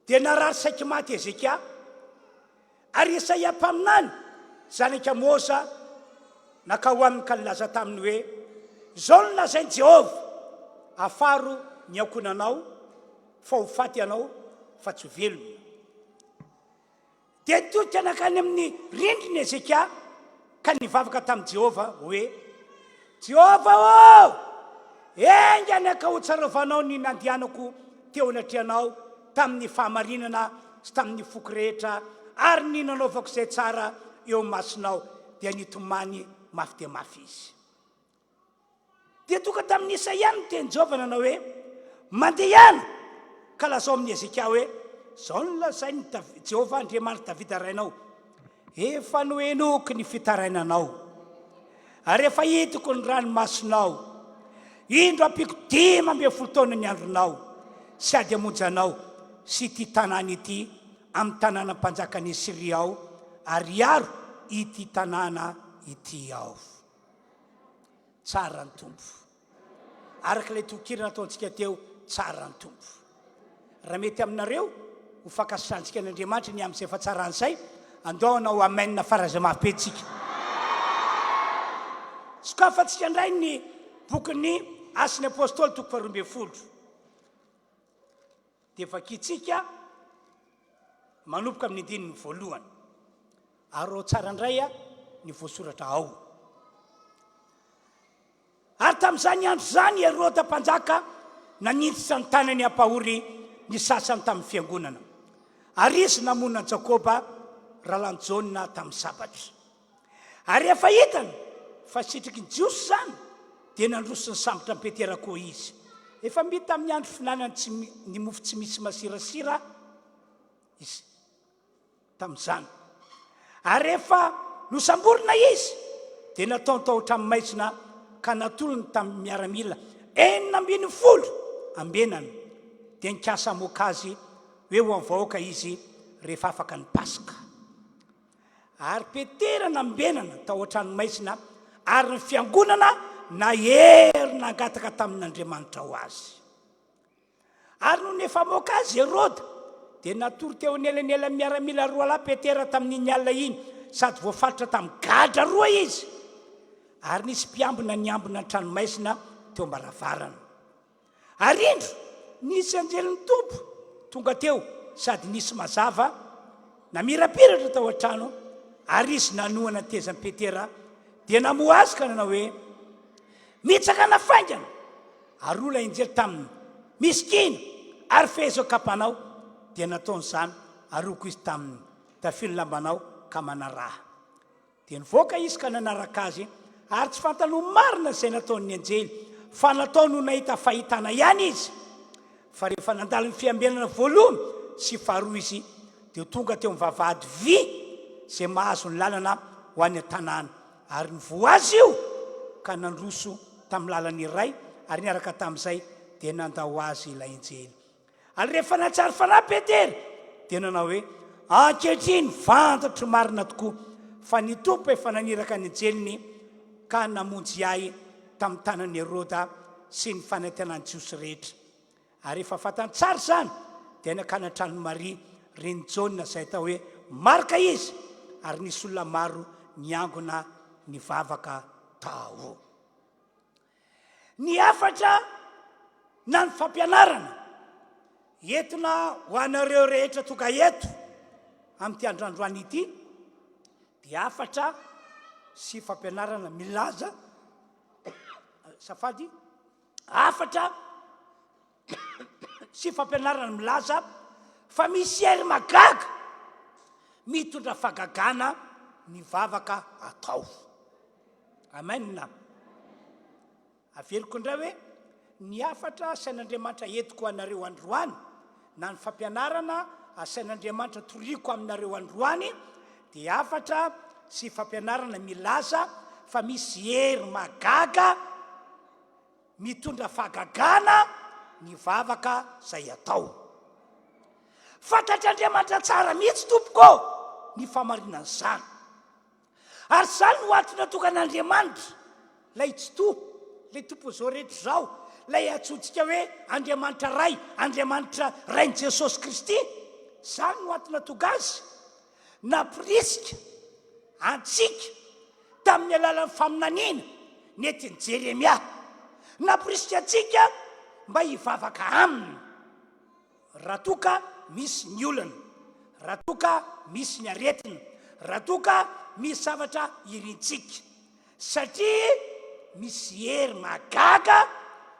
dia narary saiky maty Hezekia, ary Isaia mpaminany, zanak'i Amoza, nankao aminy ka nilaza taminy hoe, Izao no lazain'i Jehovah, Afaro ny ankohonanao, fa ho faty ianao, fa tsy ho velona. Dia nitodika nankany amin'ny rindrina Hezekia ka nivavaka tamin'i Jehovah hoe, Jehovah ô, enga anie ka hotsarovanao ny nandehanako teo anatrehanao tamin'ny fahamarinana sy tamin'ny foko rehetra ary ny nanaovako izay tsara eo imasonao. Dia nitomany mafy dia mafy izy. Dia tonga tamin'i Isaia ny tenin'i Jehovah nanao hoe, Mandehana, ka lazao amin'i Hezekia hoe, 'Izao no lazain'i Jehovah Andriamanitr'i Davida rainao, Efa nohenoiko ny fitarainanao, ary efa hitako ny ranomasonao. Indro ampiako 15 taona ny andronao, sy ady hamonjy anao sy ity tanàna ity amin'ny tanàna mpanjakan'i Asyria aho, ary hiaro ity tanàna ity aho. Tsara ny Tompo. Araka ilay tononkira nataontsika teo, tsara ny Tompo. Raha mety aminareo, ho fankasitrahantsika an'Andriamanitra ny amin'izay fahatsarany izay, andao hanao amen faran'izay mafy be tsika. Sokafantsika indray ny bokin'ny Asan'ny Apostoly toko faharoa ambin'ny folo. Dia vakintsika manomboka amin'ny andininy voalohany. Ary ao tsara indray ny voasoratra ao. Ary tamin'izany andro izany Heroda mpanjaka naninjitra ny tanany hampahory ny sasany tamin'ny fiangonana. Ary izy namono an'i Jakoba rahalahin'i Jaona tamin'ny sabatra. Ary rehefa hitany fa sitraky ny Jiosy izany, dia nandroso nisambotra an'i Petera koa izy. Efa mby tamin'ny andro fihinanany tsy ny mofo tsy misy masirasira izy tamin'izany. Ary rehefa nosamborina izy, dia nataony tao an-tranomaizina ka natolony tamin'ny miaramila 16 ambenana, dia nikasa hamoaka azy ho eo amin'ny vahoaka izy rehefa afaka ny Paska. Ary Petera nambenana tao an-tranomaizina, ary ny fiangonana nahery nangataka tamin'Andriamanitra ho azy. Ary nony efa hamoaka azy Heroda, dia natory teo anelanelan'ny miaramila roalahy Petera tamin'iny alina iny, sady voafatotra tamin'ny gadra roa izy. Ary nisy mpiambina niambina ny tranomaizina teo am-baravarana. Ary indro, nisy anjelin'ny Tompo tonga teo sady nisy mazava namirapiratra tao an-trano, ary izy nanohana ny tezan'i Petera, dia namoha azy ka nanao hoe, Mitsangana faingana! Ary hoy ilay anjely taminy, Misikina, ary fehezo ny kapanao. Dia nataony izany, ary hoy koa izy taminy, Tafio ny lambanao ka manaraha. Dia nivoaka izy ka nanaraka azy, ary tsy fantany ho marina izay nataon'ny anjely, fa nataony ho nahita fahitana ihany izy. Fa rehefa nandalo ny fiambenana voalohany sy faharoa izy, dia tonga teo amin'ny vavahady vy izay mahazo ny lalana ho any an-tanàna. Ary nivoha azy io ka nandroso tamin'ny lalana iray, ary niaraka tamin'izay dia nandao azy ilay anjely. Ary rehefa nahatsiaro fanahy Petera, dia nanao hoe, Ankehitriny fantatro marina tokoa fa ny Tompo efa naniraka ny anjeliny ka namonjy ahy tamin'ny tanan'i Heroda sy ny fanantenan'ny Jiosy rehetra. Ary rehefa fantany tsara izany, dia nankany an-tranon'i Maria, renin'i Jaona izay atao hoe Marka izy, ary nisy olona maro niangona nivavaka tao. Ny hafatra na ny fampianarana entina ho anareo rehetra tonga eto amin'ity andro androany ity dia hafatra sy fampianarana milaza safady hafatra sy fampianarana milaza. Fa misy hery mahagaga mitondra fahagagana ny vavaka atao. Amen. Averiko indray hoe, ny hafatra asain'Andriamanitra entiko ho anareo androany, na ny fampianarana asain'Andriamanitra toriko aminareo androany, dia hafatra sy fampianarana milaza fa misy hery mahagaga mitondra fahagagana ny vavaka izay atao. Fantatr'Andriamanitra tsara mihitsy tompoko ô ny fahamarinan'izany. Ary izany no antony natokan'Andriamanitra, ilay Tsitoha, ilay Tompon'izao rehetra izao, ilay antsointsika hoe Andriamanitra Ray, Andriamanitra Rain'i Jesosy Kristy. Izany no antony nahatonga Azy nampirisika antsika tamin'ny alalan'ny faminaniana nentin'i Jeremia. Nampirisika antsika mba hivavaka Aminy. Raha toa ka misy ny olana, raha toa ka misy ny aretina, raha toa ka misy zavatra irintsika, satria misy hery mahagaga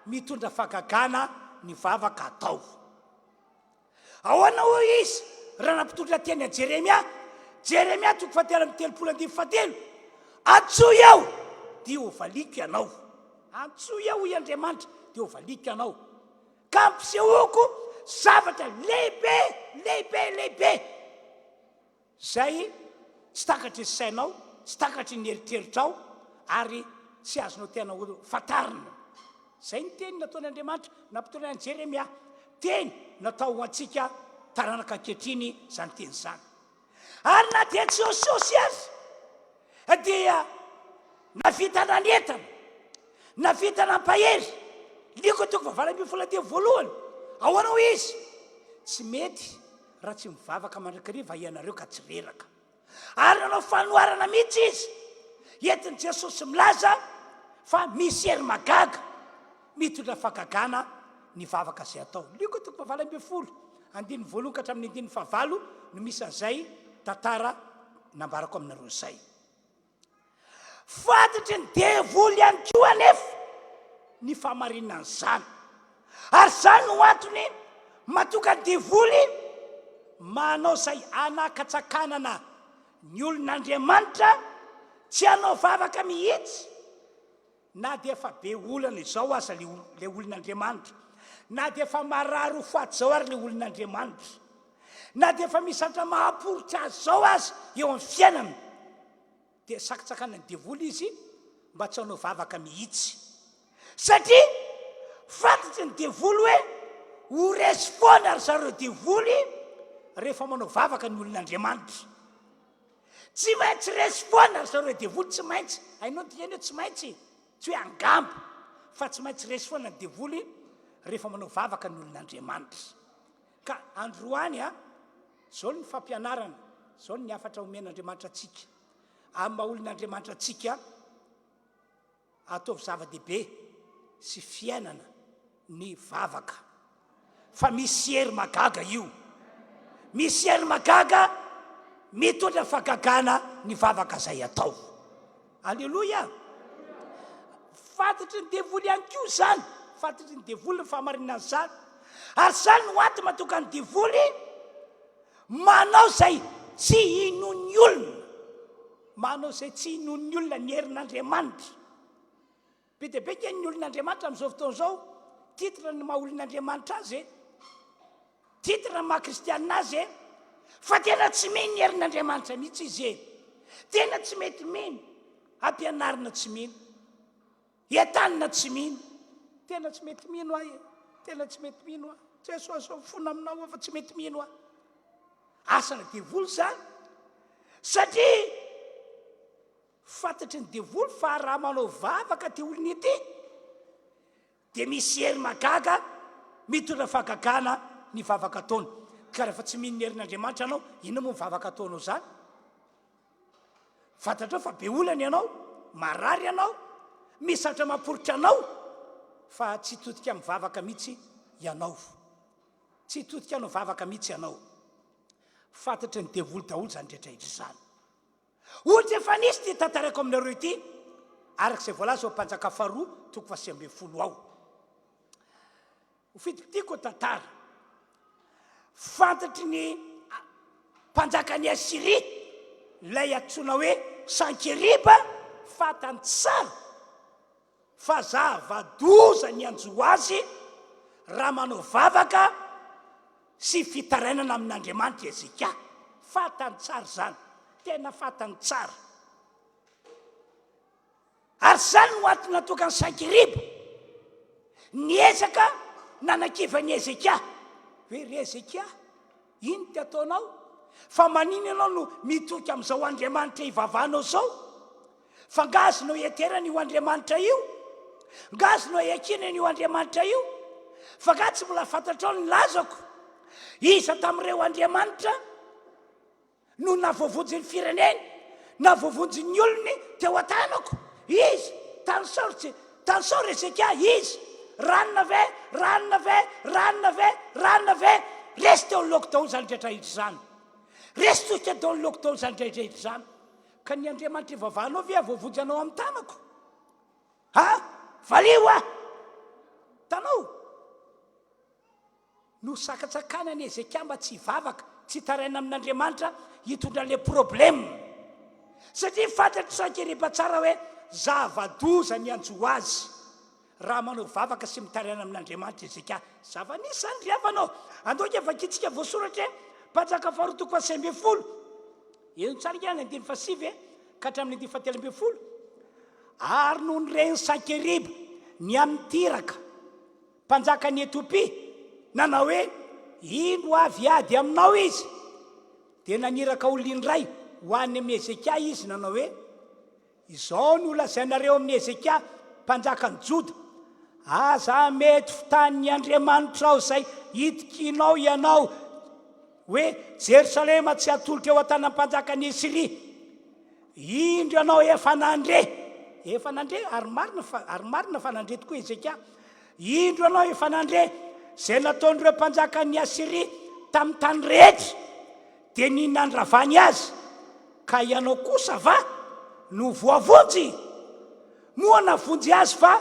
mitondra fahagagana ny vavaka atao. Ahoana hoy izy raha nampitondra teny an'i Jeremia? Jeremia toko fahatelo amby 30 andininy fahatelo, Antsoy aho dia hovaliako ianao. Antsoy aho hoy Andriamanitra dia hovaliako ianao. Ka ampisehoako zavatra lehibe, lehibe, lehibe, izay tsy takatry ny sainao, tsy takatry ny eritreritrao, ary tsy azonao tena ho fantarina. Izay ny teny nataon'Andriamanitra nampitondra an'i Jeremia. Teny natao ho antsika taranaka ankehitriny izany teny izany. Ary na dia tsy Jesosy aza dia navita nanentana, navita nampahery. Lioka toko fahavalo ambin'ny folo andininy voalohany. Ahoana hoy izy? Tsy mety raha tsy mivavaka mandrakariva ianareo ka tsy reraka. Ary nanao fanoharana mihitsy izy. Entin'i Jesosy milaza fa misy hery mahagaga Mitondra fahagagana ny vavaka izay atao. Lioka toko fahavalo ambin'ny folo, andininy voalohany ka hatramin'ny andininy fahavalo no misy an'izay tantara nambarako aminareo izay. Fantatry ny devoly ihany koa anefa ny fahamarinan'izany. Ary izany no antony mahatonga ny devoly manao izay hanakatsakanana ny olon'Andriamanitra tsy hanao vavaka mihitsy. Na dia efa be olana izao aza ilay olon'Andriamanitra, na dia efa marary ho faty izao ary ilay olon'Andriamanitra, na dia efa misy zavatra mahaporitra azy izao aza eo amin'ny fiainana, dia sakantsakanan'ny devoly izy mba tsy hanao vavaka mihitsy. Satria fantatry ny devoly hoe ho resy foana ry zareo devoly rehefa manao vavaka ny olon'Andriamanitra. Tsy maintsy resy foana ry zareo devoly, tsy maintsy, hainao ny dikany hoe tsy maintsy, tsy hoe angamba, fa tsy maintsy resy foana ny devoly rehefa manao vavaka ny olon'Andriamanitra. Ka androany a, zao ny fampianarana, zao ny hafatra omen'Andriamanitra antsika, amin'ny maha olon'Andriamanitra antsika, Ataovy zava-dehibe sy fiainana ny vavaka fa misy hery mahagaga io. Misy hery mahagaga mitondra fahagagana ny vavaka izay atao. Aleloia! Fantatry ny devoly ihany koa izany, fantatry ny devoly ny fahamarinan'izany. Ary izany no antony mahatonga ny devoly manao izay tsy hinoan'ny olona. Manao izay tsy hinoan'ny olona ny herin'Andriamanitra. Be dia be ange ny olon'Andriamanitra amin'izao fotoana izao, titre ny maha olon'Andriamanitra azy e. Titre ny maha kristianina azy e. Fa tena tsy mino ny herin'Andriamanitra mihitsy izy e. Tena tsy mety mino. Ampianarina tsy mino. Entanina tsy mino. Tena tsy mety mino aho e. Tena tsy mety mino aho. Jesosy mifona aminao aho fa tsy mety mino aho. Asana devoly izany satria fantatry ny devoly fa raha manao vavaka ity olona ity dia misy hery mahagaga mitondra fahagagana ny vavaka ataony. Ka rehefa tsy mino ny herin'Andriamanitra ianao, inona moa ny vavaka ataonao izany? Fantatrao fa be olana ianao, marary ianao, misy zavatra mamporitra anao fa tsy hitodika amin'ny vavaka mihitsy ianao. Tsy hitodika hanao vavaka mihitsy ianao. Fantatry ny devoly daholo izany rehetra rehetra izany. Ohatra efa nisy ity tantaraiko aminareo ity, araka izay voalaza ao Mpanjaka faharoa toko faha 19 ao. Ho fitipitiko ny tantara. Fantatry ny mpanjakan'i Asyria, ilay antsoina hoe Sankeriba, fantany tsara fa zava-doza ny hanjo azy raha manao vavaka sy fitarainana amin'Andriamanitra i Hezekia. Fantany tsara izany, tena fantany tsara. Ary izany no antony natokan'i Sankeriba niezaka nanakivy an'i Hezekia, hoe, Ry Hezekia, ino ty ataonao? Fa manino ianao no mitoky amin'izao Andriamanitra ivavahanao izao? Fa nga azonao ieterana io Andriamanitra io? Nga azonao iankinana io Andriamanitra io? Fa nga tsy mbola fantatrao ny lazako? Iza tamin'ireo andriamanitra no nahavoavonjy ny fireneny, nahavoavonjy ny olony teo an-tanako? Iza? Tanisao ry Tse, tanisao ry Hezekia, iza? Ranona ve? Ranona ve? Ranona ve? Ranona ve? Resy teo anoloako daholo izany rehetra rehetra izany. Resy tosika teo anoloako daholo izany rehetra rehetra izany. Ka ny Andriamanitra ivavahanao ve havoavonjy anao amin'ny tanako? Ha? Valio aho! Tanao! Nosakantsakanana an'i Hezekia mba tsy hivavaka, tsy hitaraina amin'Andriamanitra hitondra an'ilay problème. Satria fantatr'i Sankeriba tsara hoe zava-doza ny hanjo azy raha manao vavaka sy mitaraina amin'Andriamanitra Hezekia. Zava-nisy izany ry havana ô! Andao ange vakintsika voasoratra e! Mpanjaka faharoa toko fahasivy ambinifolo. Eo tsara ange ny andininy fahasivy e, ka hatramin'ny andininy fahatelo ambinifolo. Ary nony ren'i Sankeriba ny amin'ny Tiraka, Mpanjakan'i Etiopia, nanao hoe, Indro avy hiady aminao izy. Dia naniraka olona indray ho any amin'i Hezekia izy, nanao hoe, Izao no holazainareo amin'i Hezekia, mpanjakan'i Joda, Aza mety fitanin'ny Andriamanitrao izay itokianao ianao, hoe, Jerosalema tsy hatolotra eo an-tanan'ny mpanjakan'i Asyria. Indro ianao efa nandre, efa nandre, ary marina fa, ary marina fa nandre tokoa Hezekia. Indro ianao efa nandre izay nataon'ireo mpanjakan'i Asyria tamin'ny tany rehetra, dia ny nandravany azy, ka ianao kosa va no voavonjy? Moa navonjy azy va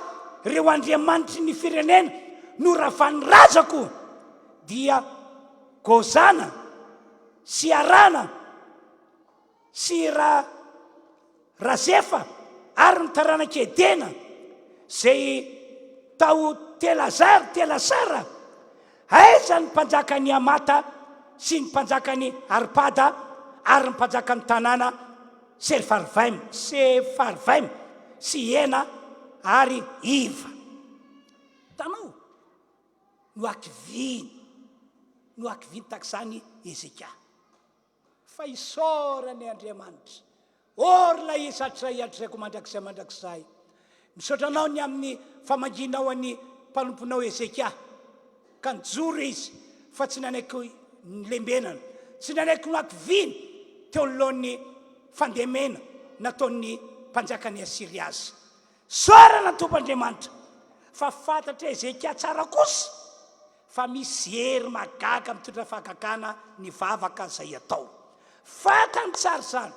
ireo andriamanitry ny firenena noravan'ny razako, dia Gozana sy Harana, sy ra Razefa ary ny taranak'i Edena izay tao Telazar, Telasara, aiza ny mpanjakan'i Hamata sy ny mpanjakan'i Arpada ary ny mpanjakan'ny tanàna Sefarvaima, Sefarvaima sy Hena ary Iva. Hitanao? Nohakiviany, nohakiviany tahaka izany Hezekia. Fa isaorana Andriamanitra. Ô ry ilay Izy hatrizay hatrizaiko mandrakizay mandrakizay. Misaotra Anao ny amin'ny famangianao an'ny mpanomponao Hezekia, ka nijoro izy fa tsy nanaiky nilembenana, tsy nanaiky nohakiviana teo anoloan'ny fandemena nataon'ny mpanjakan'i Asyria azy. Isaorana ny Tompo Andriamanitra fa fantatr'i Hezekia tsara kosa Fa misy hery mahagaga mitondra fahagagana ny vavaka izay atao. Fantany tsara izany.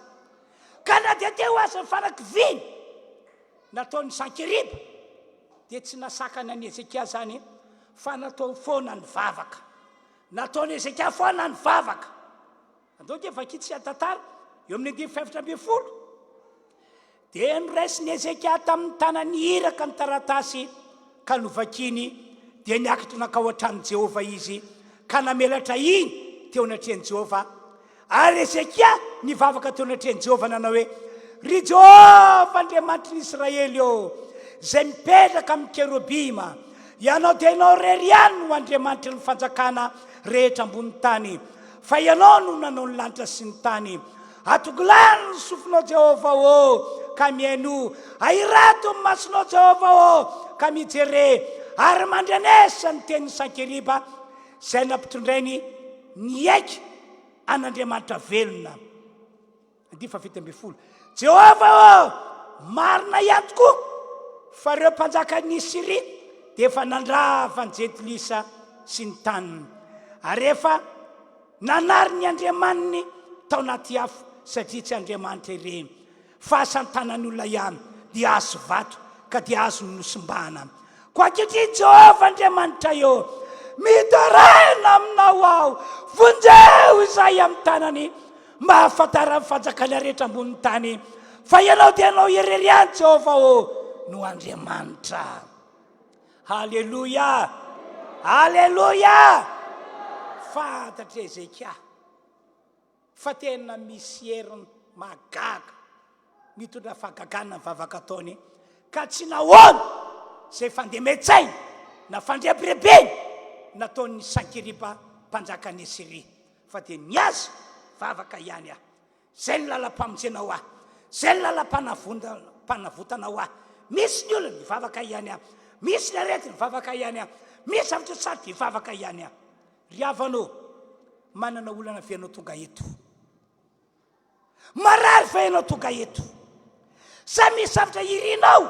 Ka na dia teo aza ny fanakiviana nataon'i Sankeriba, dia tsy nasakana an'i Hezekia izany, fa nataony foana ny vavaka. Nataon'i Hezekia foana ny vavaka. Andao ange vakintsika ny tantara eo amin'ny andininy fahefatra ambinifolo. Dia noraisin'i Hezekia tamin'ny tanan'ny iraka ny taratasy ka novakiny, dia niakatra nankao an-tranon'i Jehovah izy ka namelatra iny teo anatrehan'i Jehovah. Ary Hezekia nivavaka teo anatrehan'i Jehovah nanao hoe, Ry Jehovah Andriamanitry ny Israely ô, izay mipetraka amin'ny kerobima, Ianao dia Ianao irery ihany no Andriamanitry ny fanjakana rehetra ambonin'ny tany. Fa Ianao no nanao ny lanitra sy ny tany. Atongilano ny sofinao, Jehovah ô, ka mihainoa. Ahirato ny masonao, Jehovah ô, ka mijere. Ary mandrenesa ny tenin'i Sankeriba, izay nampitondrainy niaiky an'Andriamanitra velona. Andiany faha-17. Jehovah ô, marina ihany tokoa fa ireo mpanjakan'i Syria dia efa nandrava ny jentilisa sy ny taniny, ary efa nanary ny andriamaniny tao anaty afo, satria tsy andriamanitra ireny, fa asan-tanan'olona ihany, dia hazo sy vato, ka dia azony nosimbana. Koa ankehitriny, Jehovah Andriamanitray ô, Mitaraina aminao aho, vonjeo izahay amin'ny tanany mba hahafantaran'ny fanjakana rehetra ambonin'ny tany fa ianao dia ianao irery ihany, Jehovah ô, no Andriamanitra. Haleloia! Haleloia! Fantatr'i Hezekia fa tena misy heriny mahagaga mitondra fahagagana ny vavaka ataony ka tsy nahoana izay fandemen-tsaina na fandrebirebena nataon'ny Sankeriba mpanjakan'i Asyria fa dia ny azy vavaka ihany aho. Izay ny lalam-pamonjena ho ahy. Izay ny lalam-panavotana ho ahy. Misy ny olona, mivavaka ihany aho. Misy ny aretina, mivavaka ihany aho. Misy zavatra sarotra, hivavaka ihany aho. Ry havana ô, manana olana ve ianao tonga eto? Marary ve ianao tonga eto? Sa misy zavatra irinao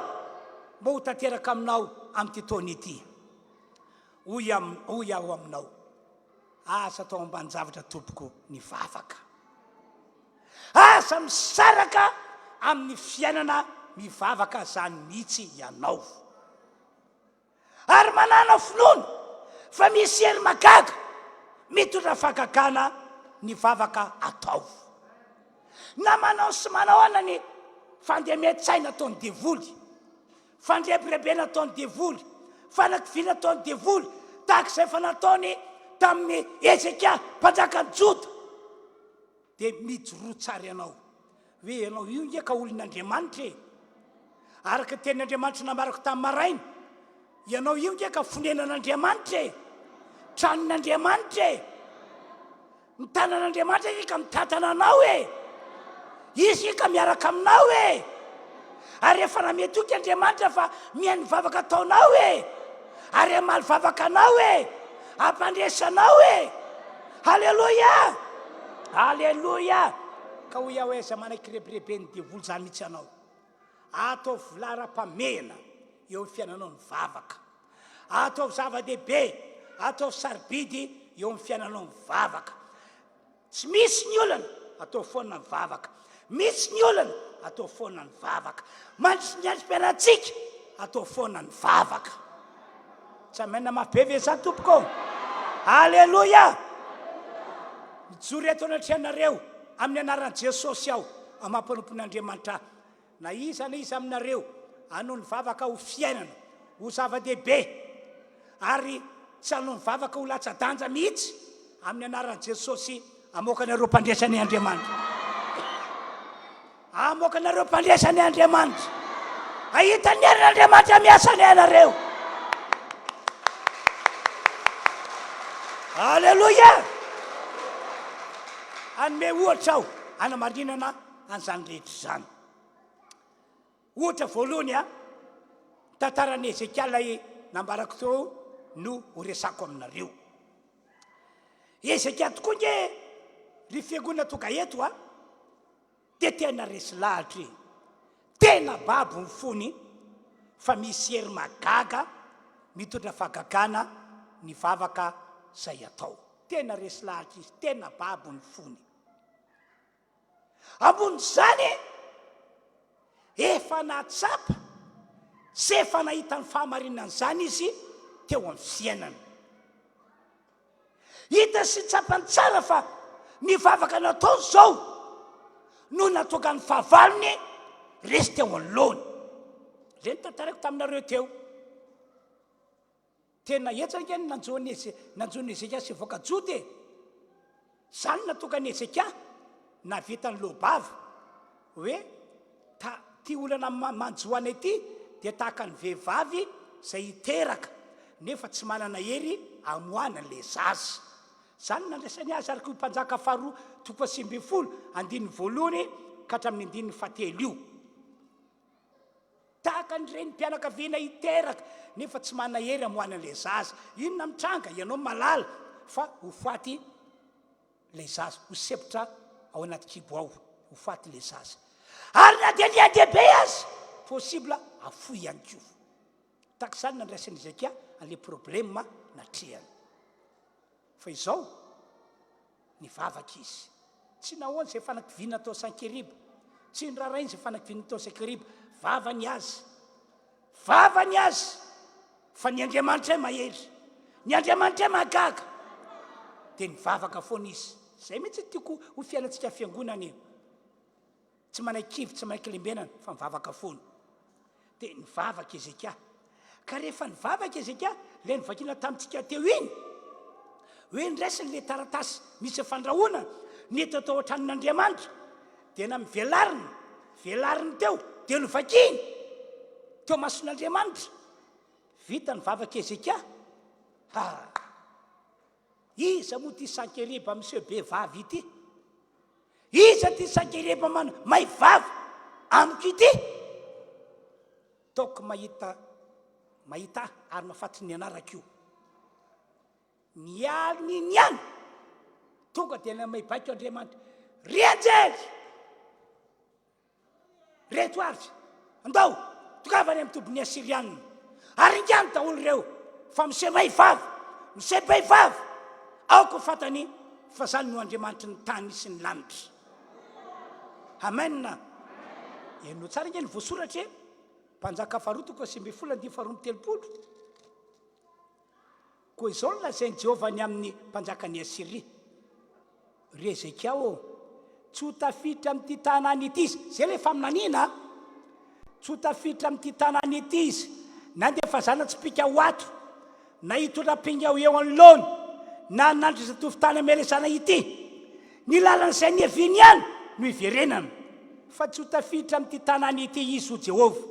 mba ho tanteraka aminao amin'ity taona ity? Hoy hoy aho aminao, aza atao ambanin-javatra tompoko ny vavaka. Aza misaraka amin'ny fiainana mivavaka zany mihitsy ianao. Ary manàna finoana fa misy hery magaga mitondra fahagagana ny vavaka atao. Na manao sy manao ahoana ny fandemen-tsaina ataon'ny devoly, fandrebirebena ataon'ny devoly, fanakiviana ataon'ny devoly, tahaka izay efa nataony tamin'i Hezekia mpanjakan'i Joda, Dia mijoroa tsara ianao hoe ianao io nge ka olon'Andriamanitra e! Araka ny tenin'Andriamanitra nambarako tamin'ny maraina, ianao io nge ka fonenan'Andriamanitra e! Tranon'Andriamanitra e! Ny tanan'Andriamanitra nge ka mitantana anao e! Izy nge ka miaraka aminao e! Ary efa namehy toky Andriamanitra fa mihaino ny vavaka ataonao e! Ary hamaly vavaka anao e! Hampandresy anao e! Haleloia! Haleloia! Ka hoy aho hoe aza manaiky rebireben'ny devoly izany mihitsy ianao. Ataovy laharam-pahamehana eo amin'ny fiainanao ny vavaka. Ataovy zava-dehibe, ataovy sarobidy eo amin'ny fiainanao ny vavaka. Tsy misy ny olana, atao foana ny vavaka. Misy ny olana, atao foana ny vavaka. Mandritry ny androm-piainantsika, atao foana ny vavaka. Tsy amen mafy be ve izany tompoko? Aleloia! Mijoro eto anatrehanareo amin'ny anaran'i Jesosy aho, amin'ny maha mpanompon'Andriamanitra ahy. Na iza na iza aminareo hanao ny vavaka ho fiainana, ho zava-dehibe, ary tsy hanao ny vavaka ho latsa-danja mihitsy, amin'ny anaran'i Jesosy, hamoaka anareo mpandresy anie Andriamanitra. Hamoaka anareo mpandresy anie Andriamanitra. Hahita ny herin'Andriamanitra miasa anie ianareo. Aleloia! Hanome ohatra aho hanamarinana an'izany rehetra izany. Ohatra voalohany, ny tantaran'i Hezekia ilay nambarako teo no horesako aminareo. Hezekia tokoa nge ry fiangonana tonga eto a, dia tena resy lahatra e. Tena babo ny fony fa misy hery mahagaga mitondra fahagagana ny vavaka izay atao. Tena resy lahatra izy, tena babo ny fony. Ambonin'izany, efa nahatsapa sy efa nahita ny fahamarinan'izany izy teo amin'ny fiainany. Hita sy tsapany tsara fa ny vavaka nataony izao no nahatonga ny fahavalony resy teo anoloany. Izay no tantaraiko taminareo teo. Tena henjana ange ny nanjo an'i Eze, nanjo an'i Hezekia sy vahoaka Joda e! Izany no nahatonga an'i Hezekia nahavita niloa-bava hoe, Ta, ity olana manjo anay ity dia tahaka ny vehivavy izay hiteraka nefa tsy manana hery hamoahana an'ilay zaza. Izany no nandraisany azy araka io Mpanjaka faharoa toko fahasivy ambin'ny folo andininy voalohany ka hatramin'ny andininy fahatelo io. Tahaka ny renim-pianakaviana hiteraka nefa tsy manana hery hamoahana ilay zaza. Inona mitranga? Ianao mahalala fa ho faty ilay zaza, ho sempotra ao anaty kibo ao, ho faty ilay zaza. Ary na dia niha-dehibe aza, possible hafoy ihany koa. Tahaka izany nandraisan'i Hezekia an'ilay problème natrehany. Fa izao, Nivavaka izy. Tsy nahoany izay fanakiviana tao Sankeriba. Tsy noraharainy izay fanakiviana tao Sankeriba. Vava ny azy. Vava ny azy. Fa ny Andriamanitray mahery. Ny Andriamanitray mahagaga. Dia nivavaka foana izy. Izay mihitsy no tiako ho fiainantsika fiangonana e. Tsy manaiky kivy, tsy manaiky lembenana, fa mivavaka foana. Dia nivavaka Hezekia. Ka rehefa nivavaka Hezekia, ilay novakiana tamintsika teo iny, hoe niraisiny ilay taratasy misy fandrahonana nety tao an-tranon'Andriamanitra, dia namivelariny, velariny teo, dia novakiny teo mason'Andriamanitra. Vita ny vavaka Hezekia. Ha! Iza moa ity Sankeriba miseho be vava ity? Iza ity Sankeriba man may vava amiko ity? Taoko mahita mahita ahy ary mahafaty ny anarako io. Ny alina iny ihany, tonga dia namay baiko Andriamanitra, Ry anjely! Reto ary, andao, tongava any amin'ny tobin'ny Asyrianina. Aringano daholo ireo, fa miseho may vava, miseho be vava. Aoka ho fantany fa izany no Andriamanitry ny tany sy ny lanitra. Amen. Henoy tsara ange ny voasoratra e. Mpanjaka faharoa toko faha-19 andininy faha-32. Koa izao no lazain'i Jehovah ny amin'ny mpanjakan'i Asyria, Ry Hezekia ô, tsy ho tafiditra amin'ity tanàna ity izy. Izay ilay faminaniana a! Tsy ho tafiditra amin'ity tanàna ity izy, na handefa zana-tsipìka ho ato, na hitondra ampinga ho eo anoloany, na hanandratra zatovo tany amelezana ity. Ny lalana izay niaviany ihany no hiverenana, fa tsy ho tafiditra amin'ity tanàna ity izy, hoy Jehovah.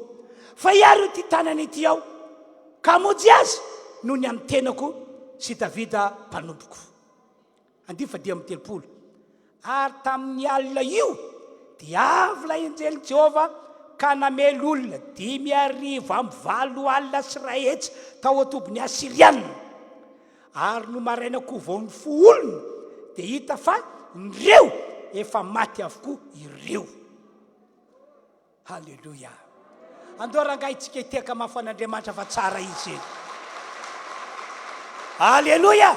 Fa hiaro ity tanàna ity aho, ka hamonjy azy noho ny amin'ny tenako sy Davida mpanompoko. Andivo fa 35. Ary tamin'ny alina io dia avy ilay anjelin'i Jehovah ka namely olona 185 100 tao an-tobin'ny Asyrianina. Ary no maraina koa vao nifoha olona dia hita fa ireo efa maty avokoa ireo. Haleloia. Andao rangahy tsika hitehaka mafy an'Andriamanitra fa tsara Izy e. Haleloia.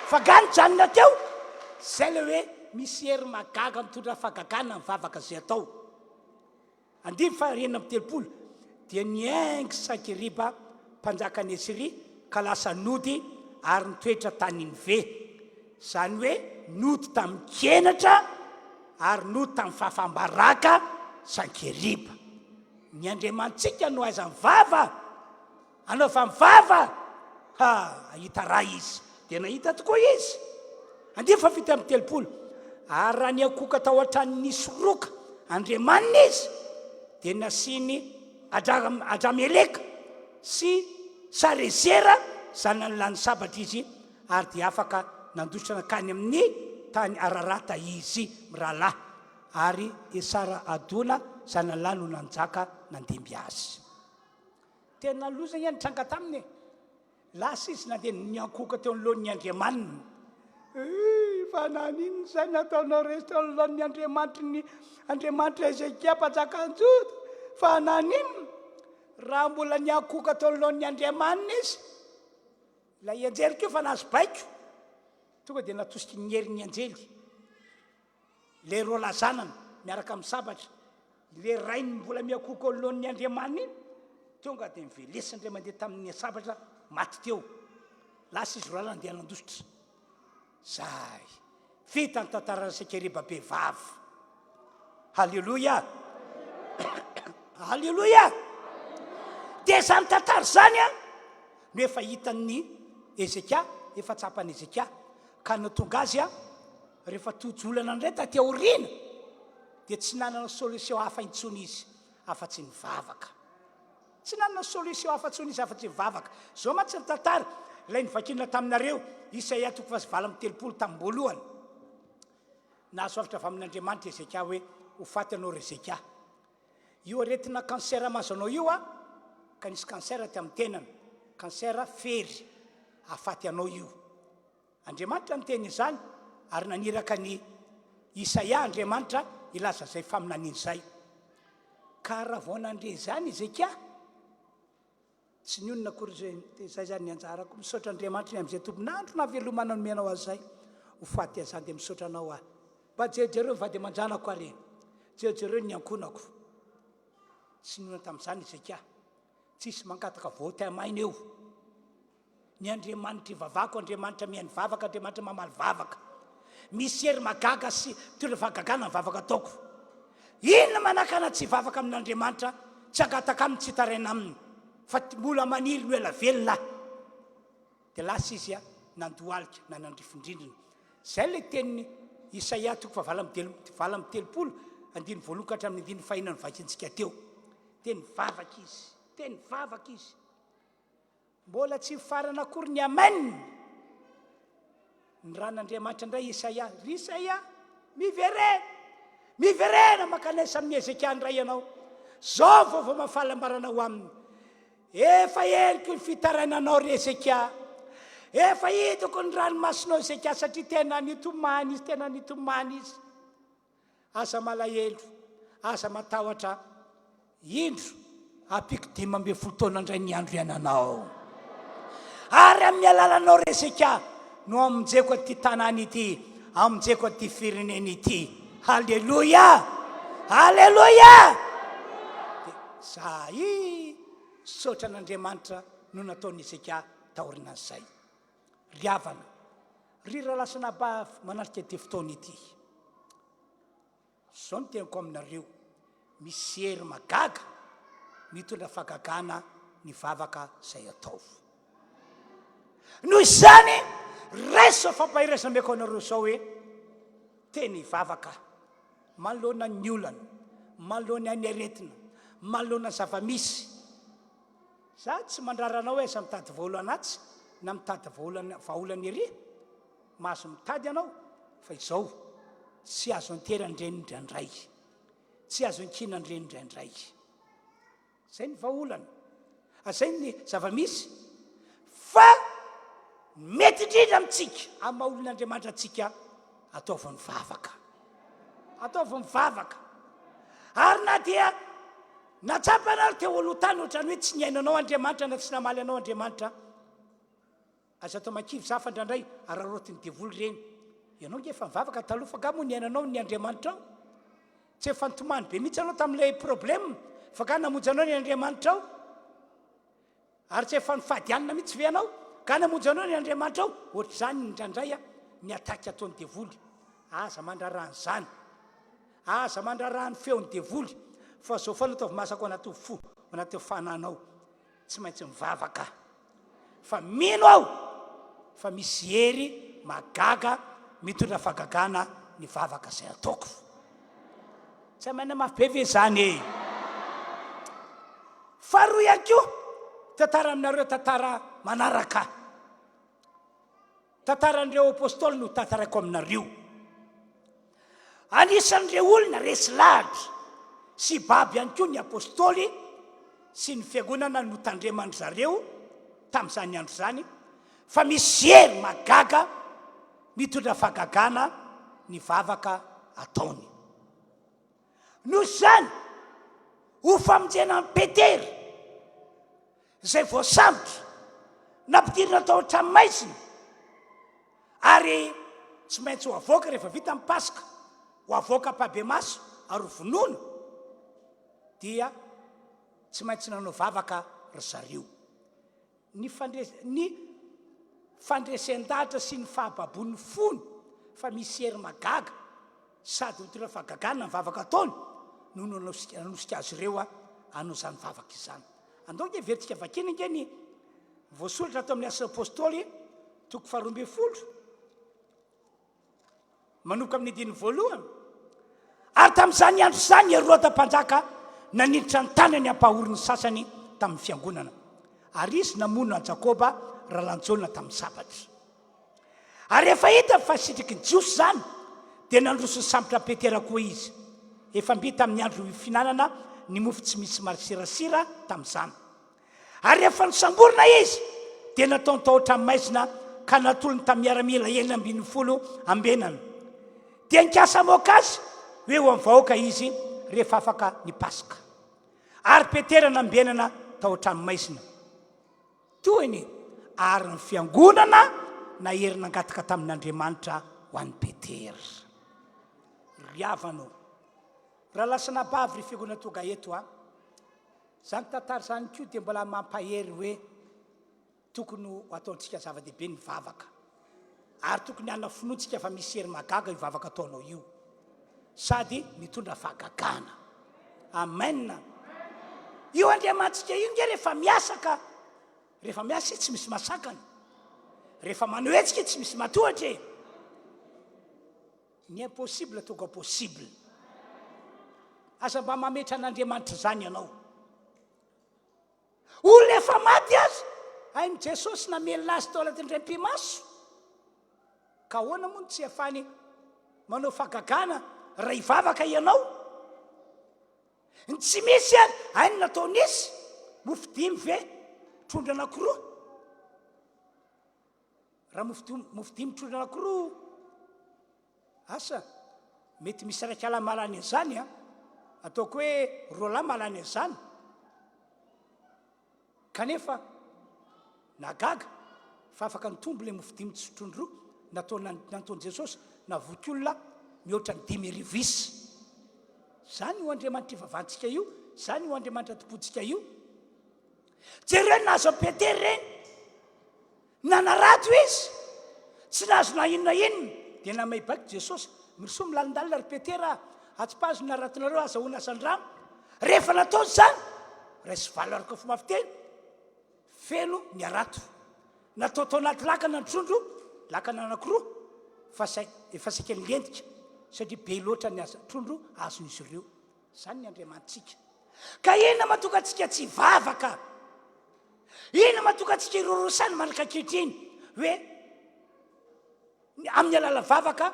Fa nga nijanona teo? Zay le hoe misy hery mahagaga mitondra fahagagana ny vavaka zay atao. Andininy faha 36, Dia niainga Sankeriba mpanjakan'i Asyria ka lasa nody ary nitoetra tany Ninive. Izany hoe nody tamin-kenatra ary nody tamin'ny fahafaham-baraka Sankeriba. Ny Andriamanitsika no aiza mivava. Anaovany vava! Ha! Hahita ra izy. Dia nahita tokoa izy. Andiany faha-37. Ary raha niankohoka tao an-tranon'i Nisroka, andriamaniny izy, dia nasian'i Adrameleka sy Sarezera zanany lahy ny sabatra izy, ary dia afaka nandositra nankany amin'ny tany Ararata izy mirahalahy. Ary Esara-hadona zanany lahy no nanjaka nandimby azy. Tena loza anie nitranga taminy e! Lasa izy nandeha niankohoka teo anoloan'ny andriamaniny. Ii, fa naninona izay nataonao resy teo anoloan'ny andriamanitry ny andriamanitra Hezekia mpanjakan'i Joda? Fa naninona? Raha mbola niankohoka teo anoloan'ny andriamaniny izy, ilay anjely koa efa nahazo baiko, tonga dia natosiky ny herin'ny anjely. Ilay roalahy zanany miaraka amin'ny sabatra, ilay rainy mbola miakoako anoloan'ny andriamaniny iny, tonga dia nivelesiny indray mandeha tamin'ny sabatra, maty teo. Lasa izy roalahy nandeha nandositra. Zay. Vita ny tantaran'i Sekeriba be vava. Haleloia. Haleloia. Dia izany tantara izany a, no efa hitan'ny Hezekia, efa tsapan'i Hezekia, ka nahatonga azy a, Rehefa tojo olana indray taty aoriana dia tsy nanana solution hafa intsony izy afa-tsy ny vavaka. Tsy nanana solution hafa intsony izy afa-tsy ny vavaka. Izao mantsy ny tantara, ilay novakiana taminareo, Isaia toko faha 38 tamim-boalohany. Nahazo hafatra avy amin'Andriamanitra Hezekia hoe, Ho faty ianao ry Hezekia. Io aretina cancer mahazo anao io a, ka nisy cancer aty amin'ny tenany, cancer fery, hahafaty anao io. Andriamanitra niteny izany ary naniraka an'i Isaia Andriamanitra hilaza izay faminaniana izay. Ka raha vao nandre izany Hezekia, tsy nionona akory izy hoe, dia izay izany ny anjarako, misaotra Andriamanitra ny amin'izay tompon'andro nahavelomana nomenao azy izay, ho faty aza dia misaotra anao aho. Mba jerijereo ny vady aman-janako ary e, jerijereo ny ankohonako. Tsy nionona tamin'izany Hezekia. Tsisy mangataka vote maina eo. Ny Andriamanitra ivavahako, Andriamanitra mihaino vavaka, Andriamanitra mamaly vavaka. Misy hery mahagaga sy mitondra fahagagana ny vavaka ataoko. Inona manakana tsy hivavaka amin'Andriamanitra, tsy hangataka aminy, tsy hitaraina aminy, fa mbola maniry ny ho ela velona aho. Dia lasa izy nandohalika nanandrifin-drindrina. Izay ilay tenin'i Isaia toko fahavalo amby 38, andininy voalohany ka hatramin'ny andininy fahenina novakintsika teo. Dia nivavaka izy, dia nivavaka izy. Mbola tsy mifarana akory ny amen. Ny ran'Andriamanitra indray Isaia, ry Isaia, miverena, miverena mankanesa amin'i Hezekia indray ianao. Zao vaovao mahafaly ambaranao aminy. Efa henoko ny fitarainanao ry Hezekia. Efa hitako ny ranomasonao Hezekia satria tena nitomany izy, tena nitomany izy. Aza malahelo, aza matahotra, indro ampiako 15 taona indray ny andro iainanao. Ary amin'ny alalanao ry Hezekia no hamonjeko an'ity tanàna ity, hamonjeko an'ity firenena ity. Haleloia! Haleloia! Dia zay misaotra an'Andriamanitra no nataon'i Hezekia taorianan'izay. Ry havana, ry rahalahy sy anabavy manatrika ity fotoana ity, izao no teniko aminareo, misy hery magaga mitondra fahagagana ny vavaka izay atao. Noho izany, raiso fampaherezana omeko anareo izao hoe, teny hivavaka manoloana ny olana, manoloana ny aretina, manoloana ny zava-misy. Za tsy mandrara anao hoe aza mitady vahaolana atsy na mitady vahaolana vahaolana ery, mahazo mitady ianao fa izao tsy azo anteran-dreny indraindray, tsy azo ankinan-dreny indraindray. Zay ny vahaolana, zay ny zava-misy fa mety indrindra amintsika amin'ny maha olon'Andriamanitra antsika ataovy ny vavaka, ataovy ny vavaka ary na dia Nahatsapa ianao ry teo aloha tany ohatran'ny hoe tsy nihaino anao Andriamanitra na tsy namaly anao Andriamanitra. Aza atao makivy za fa indraindray araraotin'ny devoly ireny. Ianao nge efa nivavaka taloha fa nga moa nihaino anao ny Andriamanitrao? Tsy efa nitomany be mihitsy ianao tamin'ilay problème fa nga namonjy anao ny Andriamanitrao? Ary tsy efa nifady hanina mihitsy ve ianao ka namonjy anao ny Andriamanitrao? Ohatr'izany indraindray ny attaque ataon'ny devoly. Aza mandraharaha an'izany. Aza mandraharaha ny feon'ny devoly fa zao foana ataovy masaka ao anatin'ny fo, ao anatin'ny fanahinao. Tsy maintsy mivavaka. Fa mino aho fa misy hery mahagaga mitondra fahagagana ny vavaka izay ataoko. Tsy amaina mafy be ve izany e? Faharoa ihany koa, tantara aminareo tantara manaraka. Tantaran'ireo apostoly no tantaraiko aminareo. Anisan'ireo olona resy lahatra sy babo ihany koa ny apostoly sy ny fiangonana notandreman-dry zareo tamin'izany andro izany fa misy hery mahagaga mitondra fahagagana ny vavaka ataony. Noho izany, ho famonjena an'i Petera, izay voasambotra, nampidirina tao an-tranomaizina, ary tsy maintsy ho avoaka rehefa vita ny Paska, ho avoaka ampahibemaso ary ho vonoina, dia tsy maintsy nanao vavaka ry zareo. Ny ny fandresen-dahatra sy ny fahababoan'ny fony fa misy hery mahagaga sady mitondra fahagagana ny vavaka ataony no nanosika azy ireo hanao izany vavaka izany. Andao ange heverintsika vakiana ange ny voasoratra ato amin'ny Asan'ny Apostoly toko faharoa ambin'ny folo. Manomboka amin'ny andininy voalohany. Ary tamin'izany andro izany Heroda mpanjaka naniditra ny tanany hampahory ny sasany tamin'ny fiangonana. Ary izy namono an'i Jakoba rahalahin'i Jaona tamin'ny sabatra. Ary rehefa hitany fa sitraky ny Jiosy izany, dia nandroso nisambotra an'i Petera koa izy. Efa mby tamin'ny andro fihinanana ny mofo tsy misy masirasira tamin'izany. Ary rehefa nosamborina izy, dia nataony tao an-tranomaizina ka natolony tamin'ny miaramila 16 ambenana. Dia nikasa hamoaka azy ho eo amin'ny vahoaka izy rehefa afaka ny Paska. Ary Petera nambenana tao an-tranomaizina. Tohiny, ary ny fiangonana nahery nangataka tamin'Andriamanitra ho an'i Petera. Ry havana ô, raha lasa anabavy ry fiangonana tonga eto a, Izany tantara izany koa dia mbola mampahery hoe. Tokony ho ataontsika zava-dehibe ny vavaka. Ary tokony hanana finoantsika fa misy hery mahagaga io vavaka ataonao io. Sady mitondra fahagagana. Amen. Io Andriamanitsika io nge rehefa miasa ka rehefa miasa izy tsy misy masakana. Rehefa manao hetsika izy tsy misy matohatra e. Ny impossible tonga possible. Aza mba mametra an'Andriamanitra izany ianao. Olona efa maty aza hain'i Jesosy namelona azy tao anatin'ny indray mipi-maso. Ka ahoana moa no tsy hahafahany manao fahagagana raha hivavaka ianao? Ny tsy misy ary hainy natao nisy, mofo dimy ve? Trondro anankiroa. Raha mofo dimy trondro anankiroa Asa, mety misy raikalahy mahalany an'izany an! Ataoko hoe roalahy mahalany an'izany. Kanefa, nahagaga fa afaka nitombo ilay mofo dimy sy trondro roa nataona nataon'i Jesosy, navoky olona mihoatra ny 5000 isa. Izany io Andriamanitra ivavahantsika io, izany io Andriamanitra tompontsika io. Jereo ny nahazo an'i Petera ireny. Nanarato izy, tsy nahazo na inona inona. Dia namay baiko Jesosy, Mirosoa milalindalina ry Petera a! Atsipazo ny haratonareo hahazahoana asan-drano. Rehefa nataony izany, 1 sy 8 araka ny fomba fiteny, feno ny harato. Natao tao anaty lakana ny trondro, lakana anankiroa, fa sai, efa saika nilentika, satria be loatra ny aza, trondro azon'izy ireo. Izany ny Andriamanitsika. Ka inona mahatonga antsika tsy hivavaka? Inona mahatonga antsika hirorosana mandraka ankehitriny hoe amin'ny alalan'ny vavaka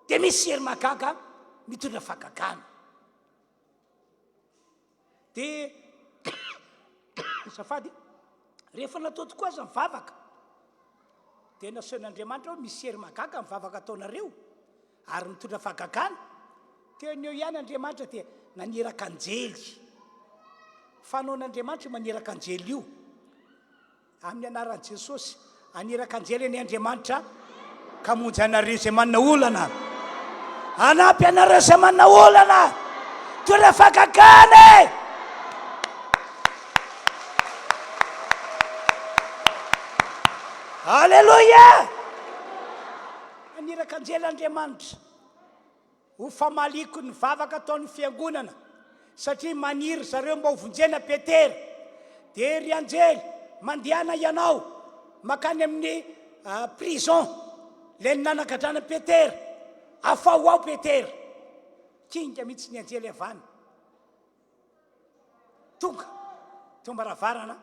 dia misy hery mahagaga mitondra fahagagana. Dia azafady, rehefa natao tokoa aza ny vavaka dia nasehon'Andriamanitra hoe misy hery mahagaga ny vavaka ataonareo ary mitondra fahagagana. Teo no eo ihany Andriamanitra dia naniraka anjely. Fanaon'Andriamanitra io maniraka anjely io. Amin'ny anaran'i Jesosy, haniraka anjely anie Andriamanitra ka hamonjy anareo izay manana olana. Hanampy anareo izay manana olana. Tondra fahagagana e! Alléluia! Haniraka anjely Andriamanitra. Ho famaliako ny vavaka ataon'ny fiangonana, satria maniry zareo mba ho vonjena Petera. Dia ry anjely, mandehana ianao makany amin'ny prison, ilay nanagadrana an'i Petera. Afaho ao Petera. Kinga mihitsy ny anjely avy any. Tonga teo am-baravarana,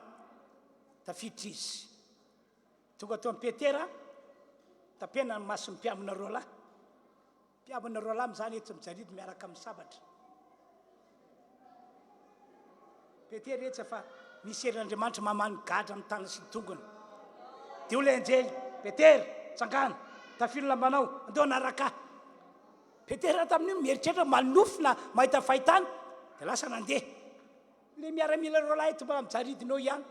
tafiditra izy. Tonga teo amin'i Petera, tapena ny mason'ny mpiambina roalahy. Mpiambina roalahy amin'izany eto mijalidy miaraka amin'ny sabatra. Petera etsy fa misy herin'Andriamanitra mamaha ny gadra amin'ny tanana sy ny tongony. Dia hoy ilay anjely, Petera, tsangana, tafio ny lambanao, andao hanaraka ahy. Petera tamin'io mieritreritra manofy na mahita fahitana, dia lasa nandeha. Ilay miaramila roalahy eto mbola mijaridina eo ihany.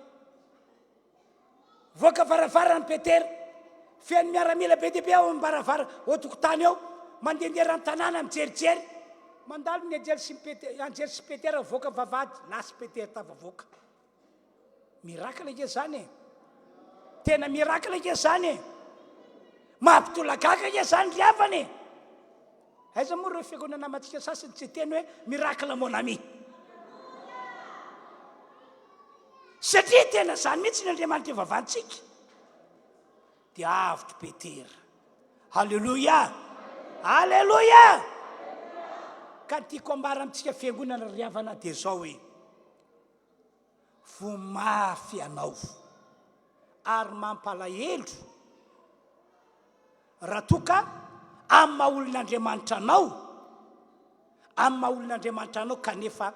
Voaka varavarana Petera. Feno miaramila be dia be ao am-baravara ao an-tokotany ao, mandehandeha eran-tanàna mijerijery. Mandalo ny anjely sy Pete, anjely sy Petera mivoaka vavahady, lasa Petera tafavoaka. Miracle ange zany e. Tena miracle ange zany e. Mampitolagaga ange zany ry havana e. Aiza moa ireo fiangonana namantsika sasany tsy hiteny hoe miracle mon ami. Satria tena izany mihitsy ny Andriamanitra ivavahantsika. Dia avotra Petera. Alléluia! Alléluia! Ka ny tiako ambara amintsika fiangonana ry havana dia izao hoe, voa mafy ianao ary mampalahelo Raha toa ka amin'ny maha olon'Andriamanitra anao, amin'ny maha olon'Andriamanitra anao kanefa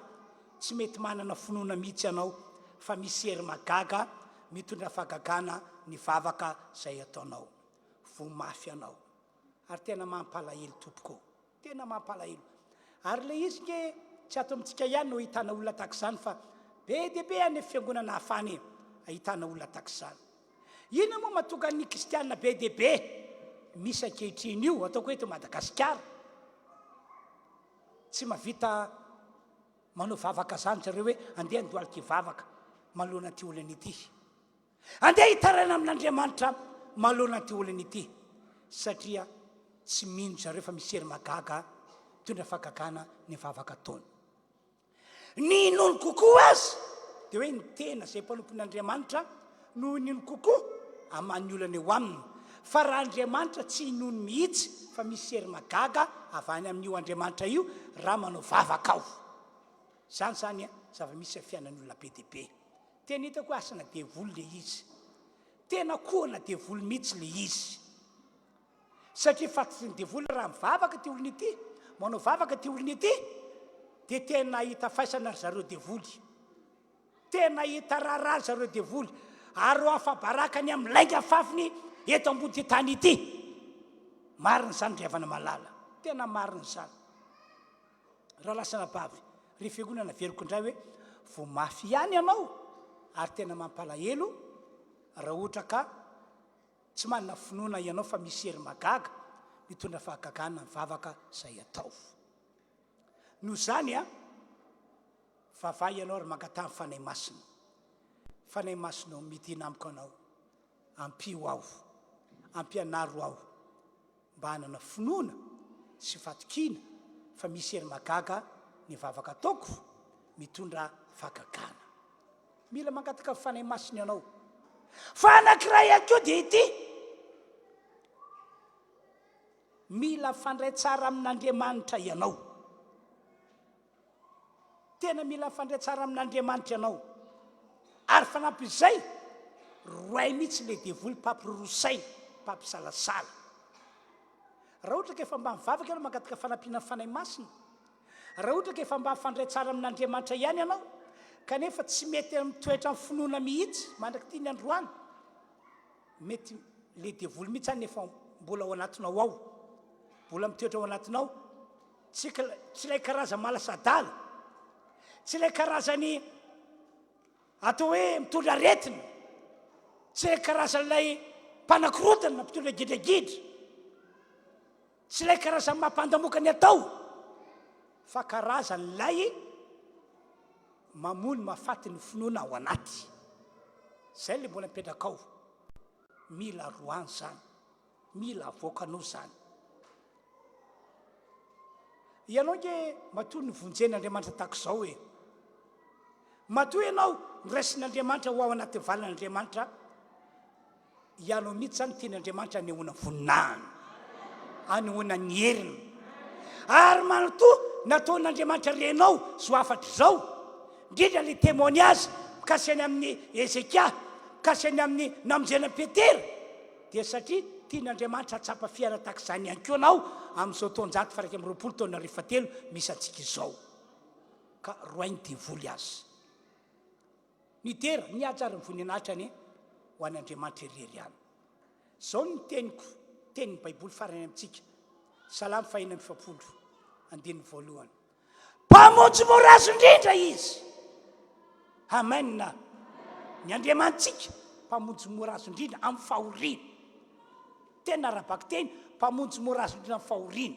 tsy mety manana finoana mihitsy ianao fa misy hery mahagaga mitondra fahagagana ny vavaka izay ataonao. Voa mafy ianao. Ary tena mampalahelo tompoko ô. Tena mampalahelo. Ary ilay izy nge tsy ato amintsika ihany no ahitana olona tahaka izany fa be dia be any fiangonana hafa any ahitana olona tahaka izany. Inona moa mahatonga ny kristiana be dia be misy ankehitriny io, ataoko hoe eto Madagasikara, tsy mahavita manao vavaka izany zareo hoe andeha handohalika hivavaka manoloana ity olana ity. Andeha hitaraina amin'Andriamanitra manoloana an'ity olana ity, satria tsy mino zareo fa misy hery mahagaga mitondra fahagagana ny vavaka ataony. Ny inoany kokoa aza dia hoe ny tena izay mpanompon'Andriamanitra no inoany kokoa aman'ny olana eo aminy, fa raha Andriamanitra tsy inoany mihitsy fa misy hery mahagaga avy any amin'io Andriamanitra io raha manao vavaka aho. Izany izany zava-misy amin'ny fiainan'ny olona be dia be. Tena hitako hoe asana devoly le izy. Tena kohana devoly mihitsy le izy. Satria fantatry ny devoly raha mivavaka ity olona ity, manao vavaka ity olona ity, dia tena hahita faisana ry zareo devoly. Tena hahita raharaha ry zareo devoly. Ary ho afa-baraka ny amin'ny lainga fafiny eto ambony tany ity. Marina izany ry havana malala. Tena marina izany. Rahalahy sy anabavy, ry fiangonana averiko indray hoe voa mafy ihany ianao ary tena mampalahelo raha ohatra ka tsy manana finoana ianao fa misy hery mahagaga mitondra fahagagana ny vavaka izay atao. Noho izany a, vavaha ianao ary mangataha ny Fanahy Masina. Fanahy Masina ô, midina amiko anao, ampio aho, ampianaro aho. mba hanana finoana sy fatokiana fa misy hery mahagaga ny vavaka ataoko mitondra fahagagana. Mila mangataka ny Fanahy Masina ianao. Fa anankiray ihany koa dia ity, mila mifandray tsara amin'Andriamanitra ianao. Tena mila mifandray tsara amin'Andriamanitra ianao. Ary fanampin'izay, roay mihitsy ilay devoly mpampiroroa saina, mpampisalasala. Raha ohatra ka efa mba mivavaka ianao mangataka fanampiana ny Fanahy Masina, raha ohatra ka efa mba mifandray tsara amin'Andriamanitra ihany ianao, kanefa tsy mety mitoetra amin'ny finoana mihitsy mandrak'ity ny androany, mety ilay devoly mihitsy any efa mbola ao anatinao ao, mbola mitoetra ao anatinao, Tsy tsy ilay karaza-malasadala, tsy ilay karazany atao hoe mitondra aretina, tsy ilay karazan'ilay mpanakorontana mpitondra gidragidra, tsy ilay karazan'ny mampandamoka ny atao, fa karazan'ilay mamono mahafaty ny finoana ao anaty. Izay ilay mbola mipetraka ao. Mila roahina izany. Mila avoakanao izany. Ianao nge matoa novonjen'Andriamanitra tahaka izao e. Matoa ianao noraisin'Andriamanitra ho ao anatin'ny valan'Andriamanitra, ianao mihitsy izany tian'Andriamanitra hanehoana voninahiny, hanehoana ny heriny. Ary matoa nataon'Andriamanitra renao izao hafatra izao, indrindra ilay témoignage mikasika ny amin'i Hezekia, mikasika ny amin'ny namonjena an'i Petera, Dia satria tian'Andriamanitra hahatsapa fiainana tahaka izany ihany koa ianao amin'izao taonjato faha-21 taonarivo fahatelo misy antsika izao. Ka roahy ny devoly azy. Ny dera, ny haja ary ny voninahitra anie ho an'Andriamanitra irery ihany. Izao no teniko, tenin'ny Baiboly farany amintsika, Salamo faha-46, andininy voalohany. Mpamonjy mora azo indrindra Izy. Amen. Ny Andriamanitsika, Mpamonjy mora azo indrindra amin'ny fahoriana. Tena ara-bakiteny, Mpamonjy mora azo indrindra amin'ny fahoriana.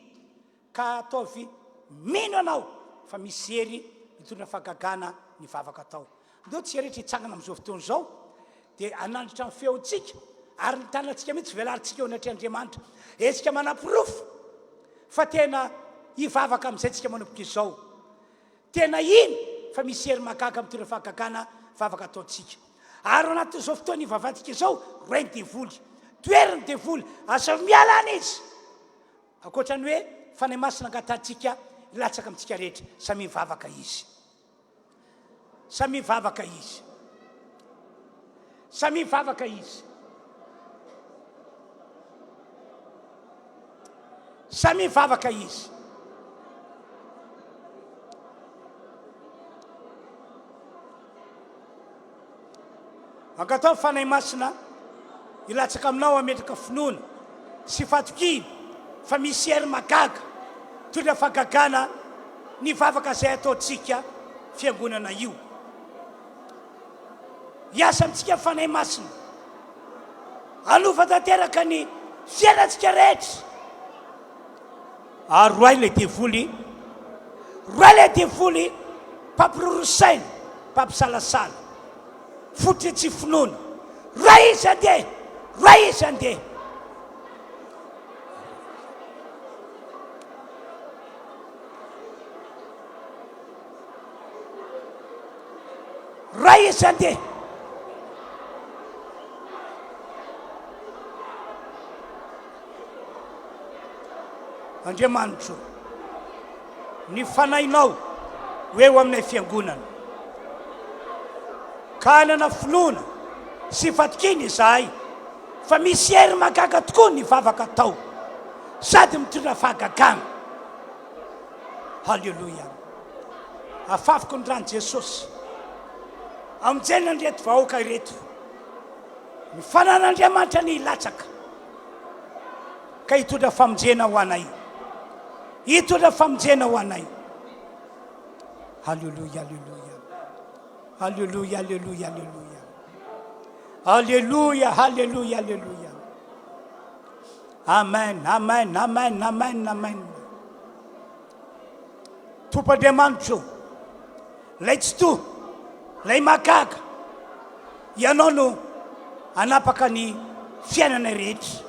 Ka ataovy mino ianao fa misy hery mitondra fahagagana ny vavaka atao. Ndao tsika rehetra hitsangana amin'izao fotoana izao dia hanandratra ny feontsika ary ny tanantsika mihitsy velarintsika eo anatrehan'Andriamanitra. Hetsika manaporofo fa tena hivavaka amin'izay tsika manomboka izao. Tena hino fa misy hery mahagaga mitondra fahagagana vavaka ataontsika. Ary ao anatin'izao fotoana ivavahantsika izao, roay ny devoly. Tohero ny devoly, asaivo miala any izy. Ankoatra ny hoe Fanahy Masina angatahantsika hilatsaka amintsika rehetra, samia mivavaka izy. Samia mivavaka izy. Samia mivavaka izy. Samia mivavaka izy. Angataho ny Fanahy Masina hilatsaka aminao hametraka finoana sy fatokiana fa misy hery mahagaga mitondra fahagagana ny vavaka izay ataontsika fiangonana io. Hiasa amintsika ny Fanahy Masina hanova tanteraka ny fiainantsika rehetra. Ary roahy ilay devoly, roahy ilay devoly mpampiroro saina, mpampisalasala, fototry ny tsy finoana. Roahy izy handeha! Roahy izy handeha! Roahy izy handeha! Andriamanitro, ny Fanahinao ho eo aminay Fiangonana. Ka hanana finoana sy fatokiana izahay fa misy hery mahagaga tokoa ny vavaka atao sady mitondra fahagagana. Haleloia. Afafiko ny ran'i Jesosy. Amonjena an'ireto vahoaka ireto. Ny fanan'Andriamanitra anie hilatsaka ka hitondra famonjena ho anay. Hitondra famonjena ho anay. Alléluia, alléluia. Alléluia, alléluia, alléluia. Alléluia, alléluia, alléluia. Amen, amen, amen, amen, amen. Tompo Andriamanitro, Ilay Tsitoha, Ilay Mahagaga, Ianao no hanapaka ny fiainanay rehetra.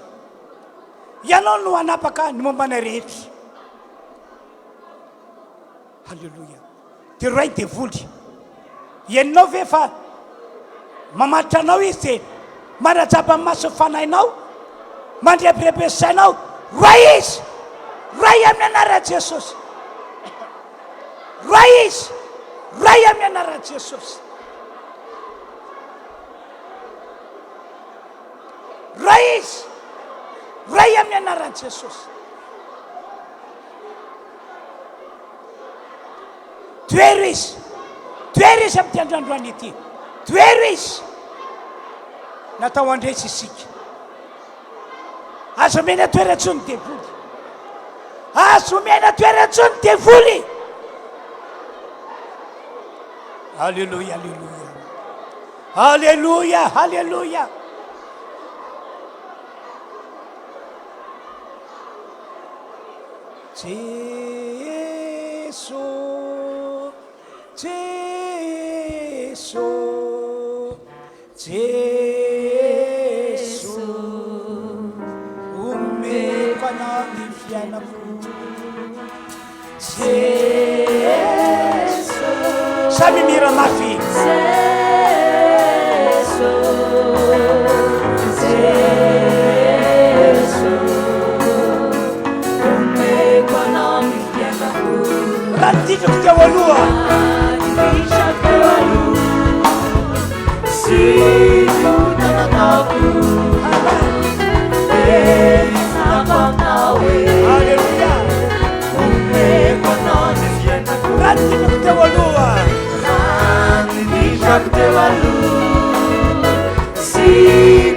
Ianao no hanapaka ny momba anay rehetra. Haleloia. Dia ray devoly. Henonao ve fa mamatotra anao izy dia manajaba ny mason'ny fanahinao, mandrebirebe ny sainao. Roay izy! Roay amin'ny anaran'i Jesosy. Roay izy! Roay amin'ny anaran'i Jesosy. Roay izy! Roay amin'ny anaran'i Jesosy. Tohero izy. Tohero izy amin'ity andro androany ity. Tohero izy. Natao handresy isika. Azo omena toeran-tsoa ny devoly. Azo omena toeran-tsoa ny devoly. Alléluia, alléluia. Alléluia, alléluia. Jeso, Jeso, Jeso, omeko anao ny fiainako. Jeso. Samy mihira mafy. Jeso, Jeso, omeko anao ny fiainako. Raha ny ditrako teo aloha. Raha ny ditrako teo aloha, sy ny ota nataoko, dia ifonako aminao e. Alléluia. Omeko anao ny fiainako. Raha ny ditrako teo aloha. Raha ny ditrako teo aloha, sy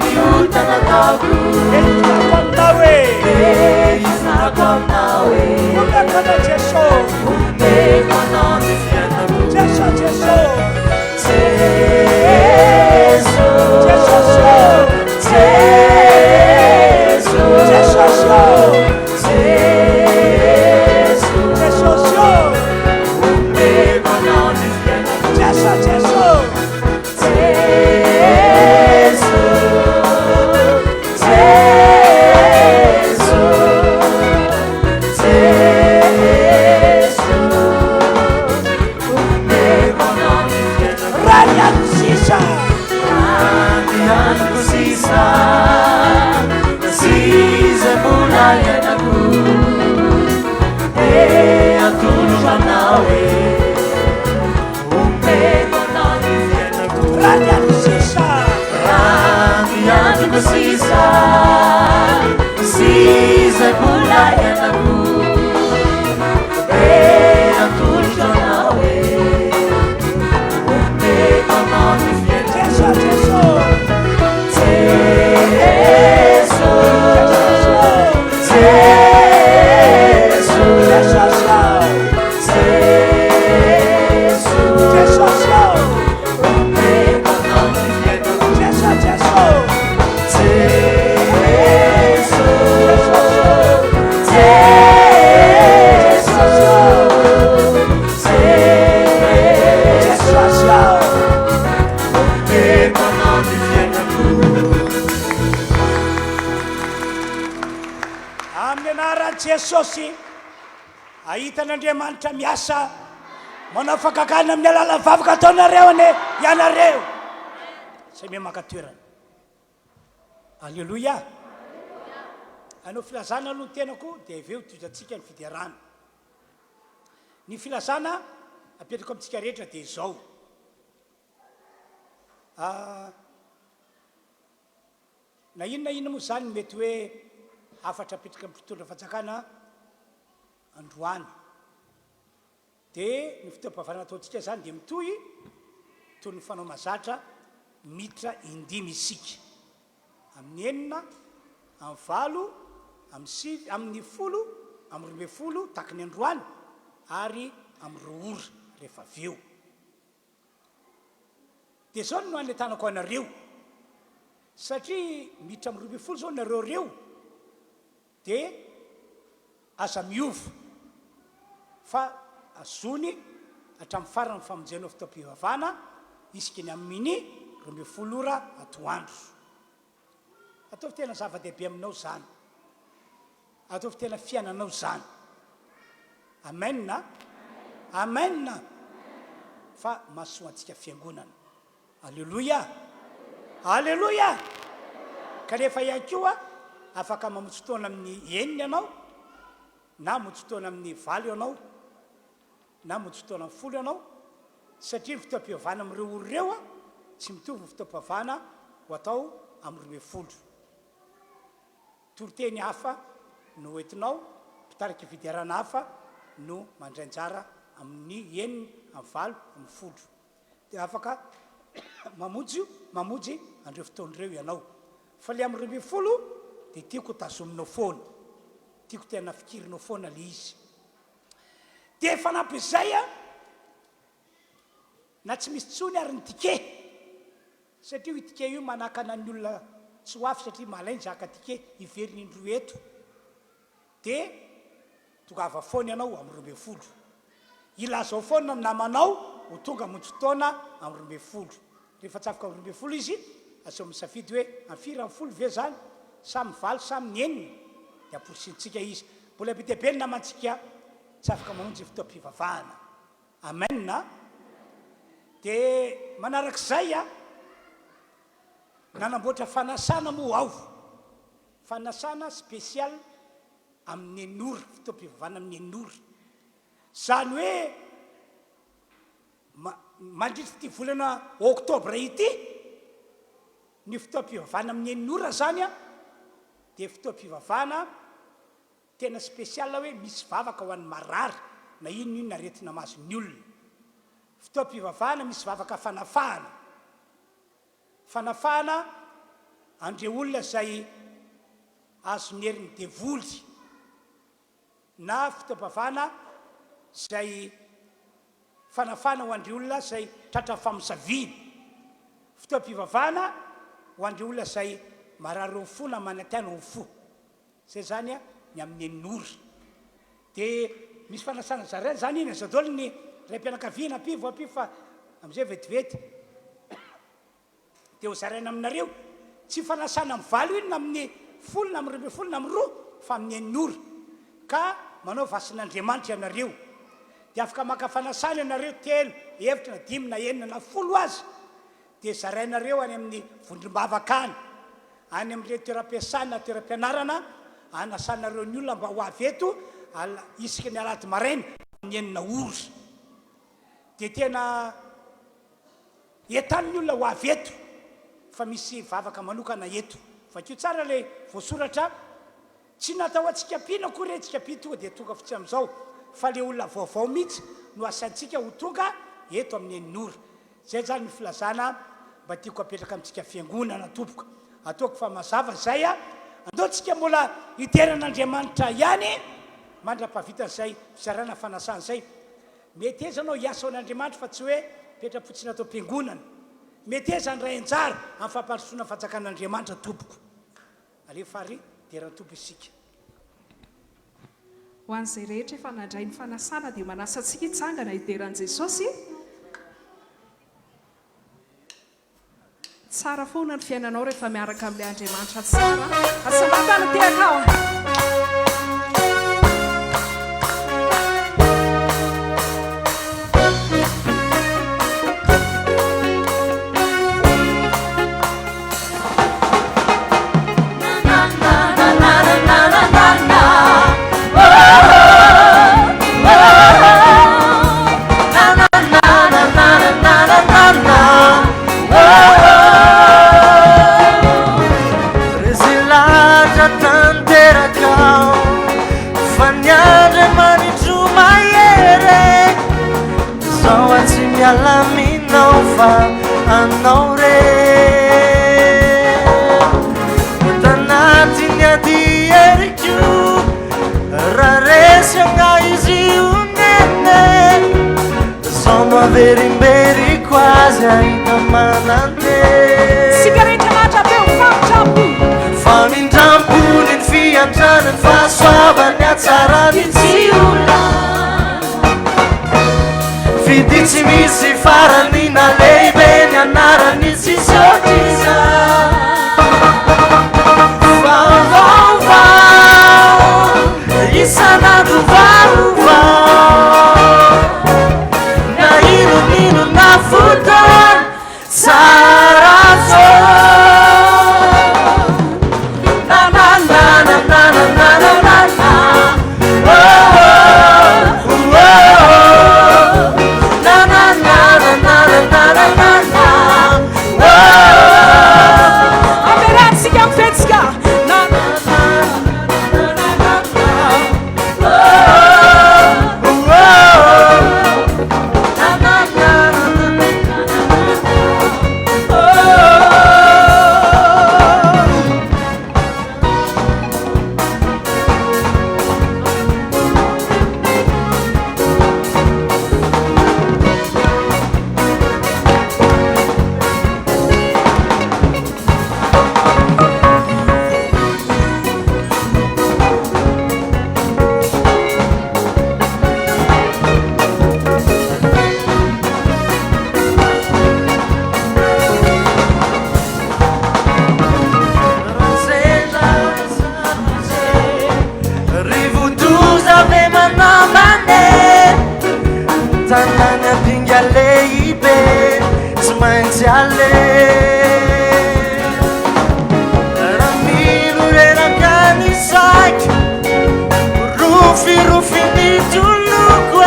ny ota nataoko, Dia ifonako aminao e. dia ifonako aminao e. Omeko anao Jeso. Omeko anao ny fiainako. Jeso, Jeso. Jeso. Jesosy ô. Jeso. Jesosy ô. Jeso. Jesosy ô. Omeko anao ny fiainako. Jeso, Jeso. Jeso. Jeso. Jeso. Omeko anao ny fiainako. Raha ny andro sisa. Raha ny androko sisa, sy izay mbola iainako, dia atolotro anao e. Omeko anao ny fiainako. Raha ny andro sisa. Raha ny androko sisa, sy izay mbola iainako, dia atolotro anao e. Omeko anao ny fiainako. Jeso, Jeso. Jeso, Jesosy ô. Jeso, Jesosy ô. Jeso. Jesosy hahita an'Andriamanitra miasa manao fagagana amin'ny alalan'ny vavaka ataonareo anie ianareo. Samia maka toerana. Aleloia. Hanao filazana aloha ny tenako dia avy eo tohizantsika ny fiderana. Ny filazana apetrako amintsika rehetra dia izao. Ah, na inona inona moa izany mety hoe hafatra apetraka amin'ny mpitondra fanjakana androany. Dia ny fotoam-pivavahana ataontsika izany dia mitohy toy ny fanao mazatra miditra indimy isika. Amin'ny enina, amin'ny valo, amin'ny sivy, amin'ny folo, amin'ny 12 tahaky ny androany ary amin'ny roa ora rehefa avy eo. Dia izao no anentanako anareo, satria miditra amin'ny 12 izao nareo ireo, Dia aza miova fa azony hatramin'ny farany ny famonjenao fotoam-pivavahana isaky ny amin'ny 12 ora atoandro. Ataovy tena zava-dehibe aminao izany. Ataovy tena fiainanao izany. Amen a! Amen! Fa mahasoa antsika fiangonana. Aleloia! Aleloia! Kanefa ihany koa afaka mamonjy fotoana amin'ny enina ianao, na mamonjy fotoana amin'ny valo ianao, na mamonjy fotoana amin'ny folo ianao, satria ny fotoam-pihavana amin'ireo ora ireo tsy mitovy ny fotoam-pihavana ho atao amin'ny 12. Toriteny hafa no entinao, mpitarika fiderana hafa no mandray anjara amin'ny enina, amin'ny valo, amin'ny folo. Dia afaka mamonjy mamonjy an'ireo fotoana ireo ianao. Fa ilay amin'ny 12 dia tiako ho tazominao foana. Tiako tena fikirinao foana ilay izy. Dia fanampin'izay an, na tsy misy intsony ary ny ticket, satria io ticket io manakana ny olona tsy ho avy satria malain-dry haka ticket hiverina indroa eto. Dia tongava foana ianao amin'ny 12. Ilazao foana ny namanao ho tonga hamonjy fotoana amin'ny 12. Rehefa tsy afaka amin'ny 12 izy, asao misafidy hoe amin'ny firy, amin'ny folo ve izany, sa amin'ny valo sa amin'ny enina? Dia amporisihintsika izy. Mbola be dia be ny namantsika tsy afaka mamonjy fotoam-pivavahana. Amen a! Dia manarak'izay a, nanamboatra fanasana moa aho. Fanasana spécial amin'ny enina ora, fotoam-pivavahana amin'ny enina ora. Izany hoe mandritra ity volana oktobra ity, ny fotoam-pivavahana amin'ny enina ora izany dia fotoam-pivavahana tena spécial hoe misy vavaka ho an'ny marary na inona inona aretina mahazo ny olona. Fotoam-pivavahana misy vavaka fanafahana. Fanafahana an'ireo olona izay azon'ny herin'ny devoly na fotoam-pavahana izay fanafahana ho an'ireo olona izay tratran'ny famosaviana. Fotoam-pivavahana ho an'ireo olona izay marary ao fo na manantaina ao fo. Izay izany ny amin'ny enina ora. Dia misy fanasana zaraina izany iny, aza daholo ny raim-pianakaviana, ampio ampio fa amin'izay vetivety. Dia ho zaraina aminareo. Tsy fanasana amin'ny valo iny na amin'ny folo na amin'ny 12 na amin'ny roa fa amin'ny enina ora. Ka manao vasin'Andriamanitra ianareo. Dia afaka maka fanasana ianareo telo, efatra na dimy na enina na folo aza. Dia zarainareo any amin'ny vondrom-bavaka any, any amin'ireny toeram-piasana na toeram-pianarana, anasanareo ny olona mba ho avy eto isaky ny alahady maraina amin'ny enina ora. Dia tena entano ny olona ho avy eto fa misy vavaka manokana eto. Vakio tsara ilay voasoratra. Tsy natao antsika mpino akory hoe tsika mpino tonga dia tonga fotsiny amin'izao fa le olona vaovao mihitsy no asaintsika ho tonga eto amin'ny enina ora. Zay zany ny filazana mba tiako apetraka amintsika fiangonana tompoko. Ataoko fa mazava zay a! Andao tsika mbola hidera an'Andriamanitra ihany mandra-pahavitan'izay fizarana fanasana izay. Meteza anao hiasa ho an'Andriamanitra fa tsy hoe mipetra-potsiny ato am-piangonana. Meteza handray anjara amin'ny fampandrosoana ny fanjakan'Andriamanitra tompoko. Alefa ary dera ny Tompo isika. Ho an'izay rehetra efa nandray ny fanasana dia manasa antsika hitsangana hidera an'i Jesosy. Tsara foana ny fiainanao rehefa miaraka amin'ilay Andriamanitra tsara. Asambatana tehaka aho. miala aminao fa anao re Tanatin'ny ady heriko Raha resy angaha izy io nene Zao no averimberiko azy ahita manantena. Isika rehetra mandra-peo famindram-po. Famindram-po ny fiantrana ny fahasoavany hatsarany tsy ho lany. Fitia tsy misy farany na lehibe ny anarany tsisy ohatr'izany. Vaovaovao isan'andro vaovao na inon'inona fotoana tsara foana. Na na na na na na na na na na oh oh oh oh na na na na na na na na na oh oh. Ampiarahantsika amin'ny fihetsika. Na na na na na na na oh oh oh na na na na na oh oh. Rivodoza be manambane Tanàna pinga lehibe tsy maintsy aleha Raha mino reraka ny saiko Rofirofy ny toloko e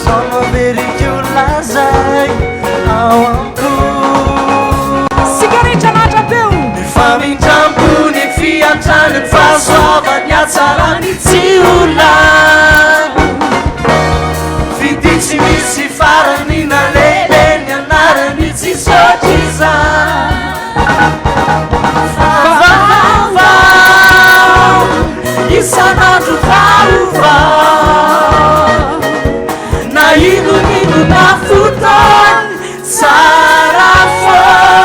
Zao no averiko lazaiko ao am-po. Isika rehetra mandra-peo. Ny famindram-po, ny fiantrany, ny fahasoavany, hatsarany tsy ho lany. Fitia tsy misy farany na lehibe ny anarany tsisy ohatr'izany. Fa vaovao isan'andro vaovao na inon'inona fotoana tsara foana.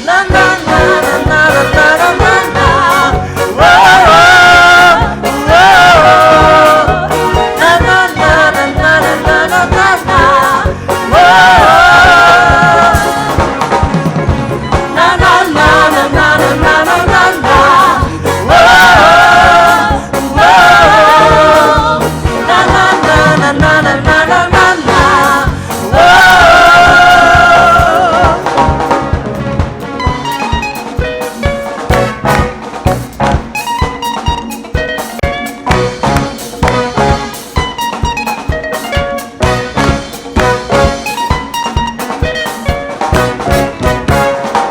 Na na na na na na na na na oh oh oh oh na na na na na na na na na oh oh na na na na na na na na na oh oh oh na na na na na na na na na na oh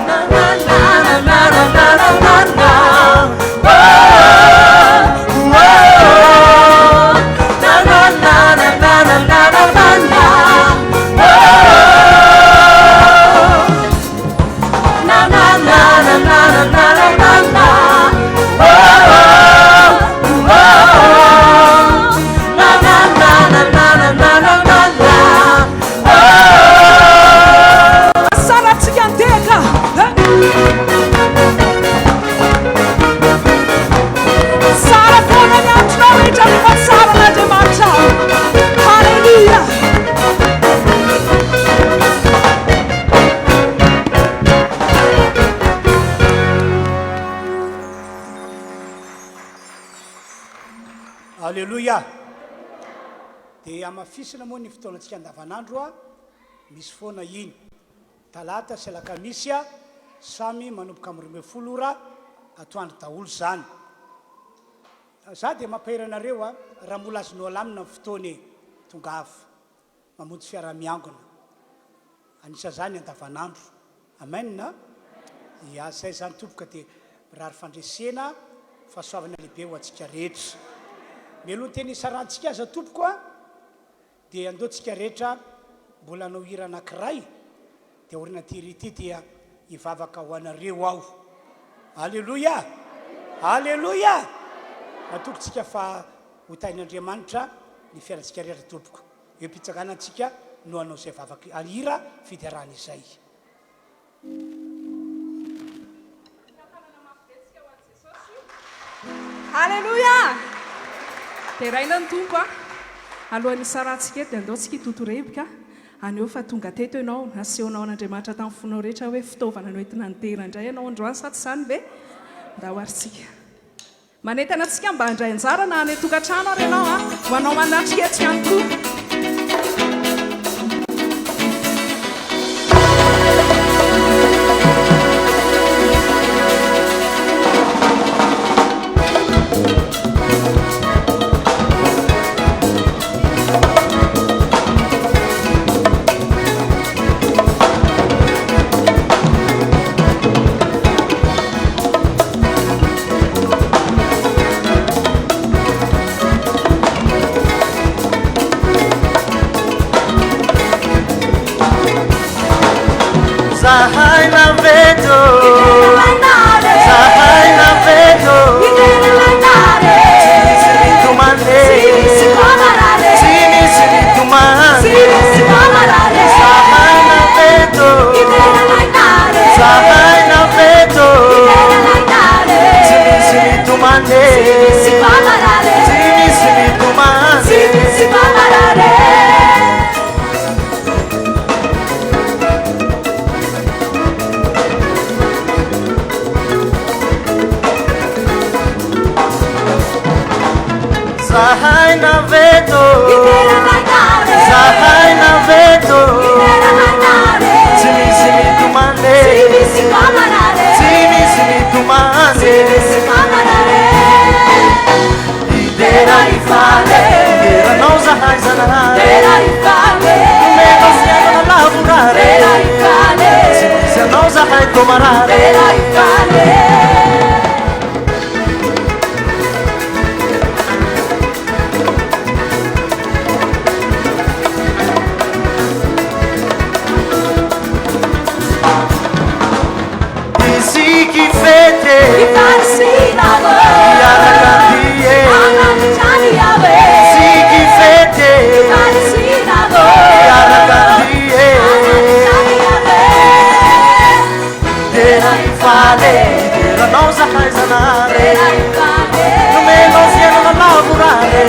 Na na na na na na na na na oh oh na na na na na na na na na na oh na na na na na na na na na oh oh na na na na na na na na na na oh. Asarantsika ny tehaka. Tsara foana ny andronao rehetra rehefa tsara an'Andriamanitra. Haleloia. Aleloia! Dia hamafisina moa ny fotoanantsika andavanandro a, misy foana iny. Talata sy alakamisy a, samy manomboka amin'ny 12 ora atoandro daholo izany. Za dia mampahery anareo a, raha mbola azonao alamina ny fotoana e, tongava. Mamonjy fiaraha-miangona. Anisan'izany andavanandro. Amen a! Ya, zay izany tompoko dia mirary fandresena, fahasoavana lehibe ho antsika rehetra. Mialoha ny teny hisarantsika aza tompoko a! Dia andao tsika rehetra mbola hanao hira anankiray, dia aorian'ity hira ity dia hivavaka ho anareo aho. Aleloia! Aleloia! Matoky tsika fa ho tahin'Andriamanitra ny fiainantsika rehetra tompoko. Eo am-pitsanganantsika no hanao izay vavaka hira fiderana izay. Aleloia! Deraina ny Tompo a! Alohan'ny hisarahantsika eto dia andao tsika hitotorebika aneo fa tonga teto ianao, nasehonao an'Andriamanitra tamin'ny fonao rehetra hoe fitaovana noentina nidera indray ianao androany sa tsy izany ve? Ndao ary tsika. Manentana antsika mba handray anjara na any an-tokantrano ary ianao a! Ho anao manatrika eto ihany koa. Zahay naveto Zahay naveto Tsy misy mitomany Tsy misy mitomany Zahay naveto Zahay naveto Tsy misy mitomany Tsy misy mitomany Zahay naveto Zahay naveto Tsy misy mitomany Tsy misy mitomany Hidera hifaly Hidera anao zahay Zanahary Nomenao fiainana lavorary Tsy misy anao zahay tô marary Isiky fety Hiaraka dia Isiky fety Hiaraka dia Dera hifaly Hidera anao zahay Zanahary Nomenao fiainana lavorary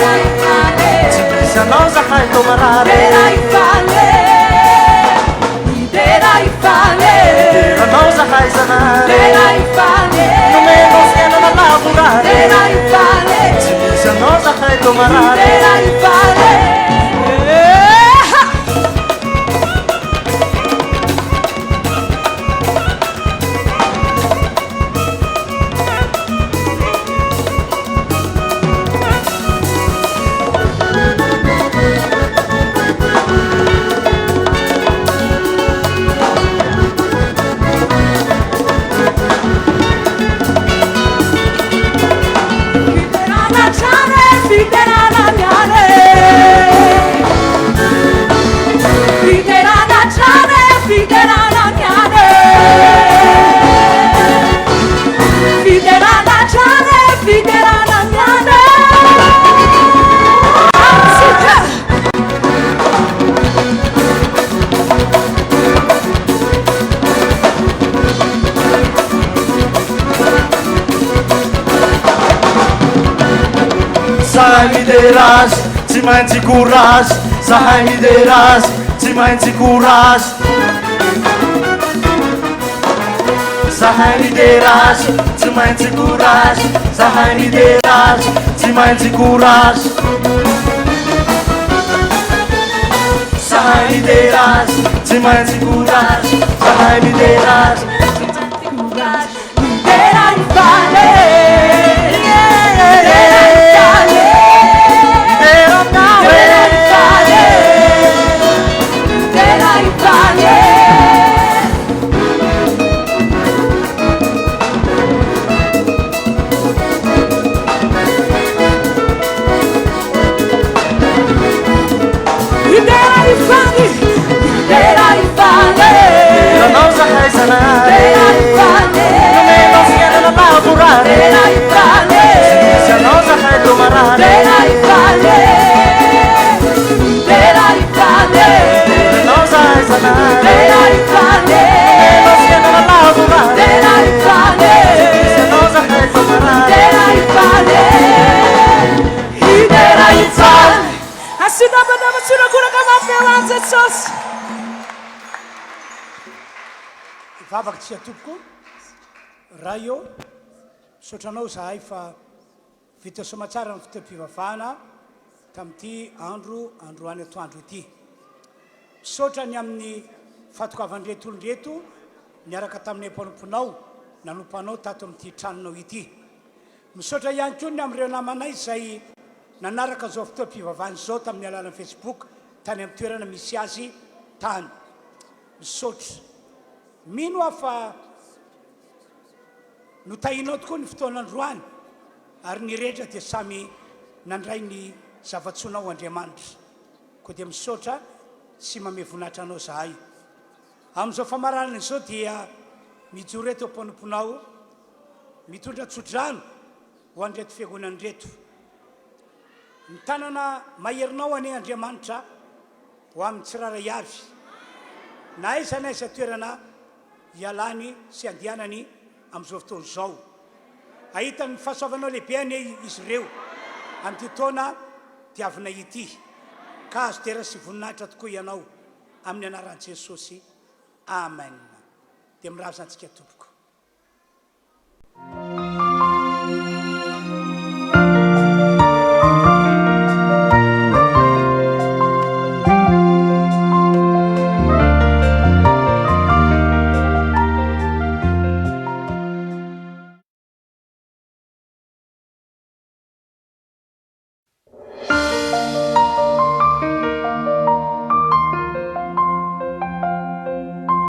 Tsy misy anao zahay tô marary Hidera anao zahay Zanahary Nomenao fiainana lavorary Tsy misy anao zahay tô marary Zahay midera azy, tsy maintsy courage Zahay midera azy, tsy maintsy courage Zahay midera azy, tsy maintsy courage Zahay midera azy, tsy maintsy courage Zahay midera azy, tsy maintsy courage Zahay midera azy, tsy maintsy courage Midera hifaly Midera hifaly Midera hifaly Midera hifaly Mafy ho an'i Jesosy. Hivavaka tsika tompoko. Ray ô, misaotra Anao izahay fa vita soamatsara ny fotoam-pivavahana tamin'ity andro androany atoandro ity. Misaotra ny amin'ny fahatokavan'ireto olona ireto niaraka taminay mpanomponao nanompo Anao tato amin'ity tranonao ity. Misaotra ihany koa ny amin'ireo namanay izay nanaraka izao fotoam-pivavahana izao tamin'ny alalan'ny Facebook tany amin'ny toerana misy azy tany. Misaotra. Mino aho fa notahinao tokoa ny fotoana androany ary ny rehetra dia samy nandray ny zava-tsoanao Andriamanitra. Koa dia misaotra sy mamehy voninahitra Anao izahay. Amin'izao famaranana izao dia mijoro eto am-panomponao Mitondra tsodrano ho an'ireto fiangonana ireto. Ny tanana maherinao anie Andriamanitra ho amin'ny tsirairay avy, na aiza na aiza toerana ialany sy andehanany amin'izao fotoana izao. Hahita ny fahasoavanao lehibe anie izy ireo amin'ity taona diavina ity, ka hahazo dera sy voninahitra tokoa Ianao amin'ny anaran'i Jesosy. Amen. Dia mirary izany tsika tompoko.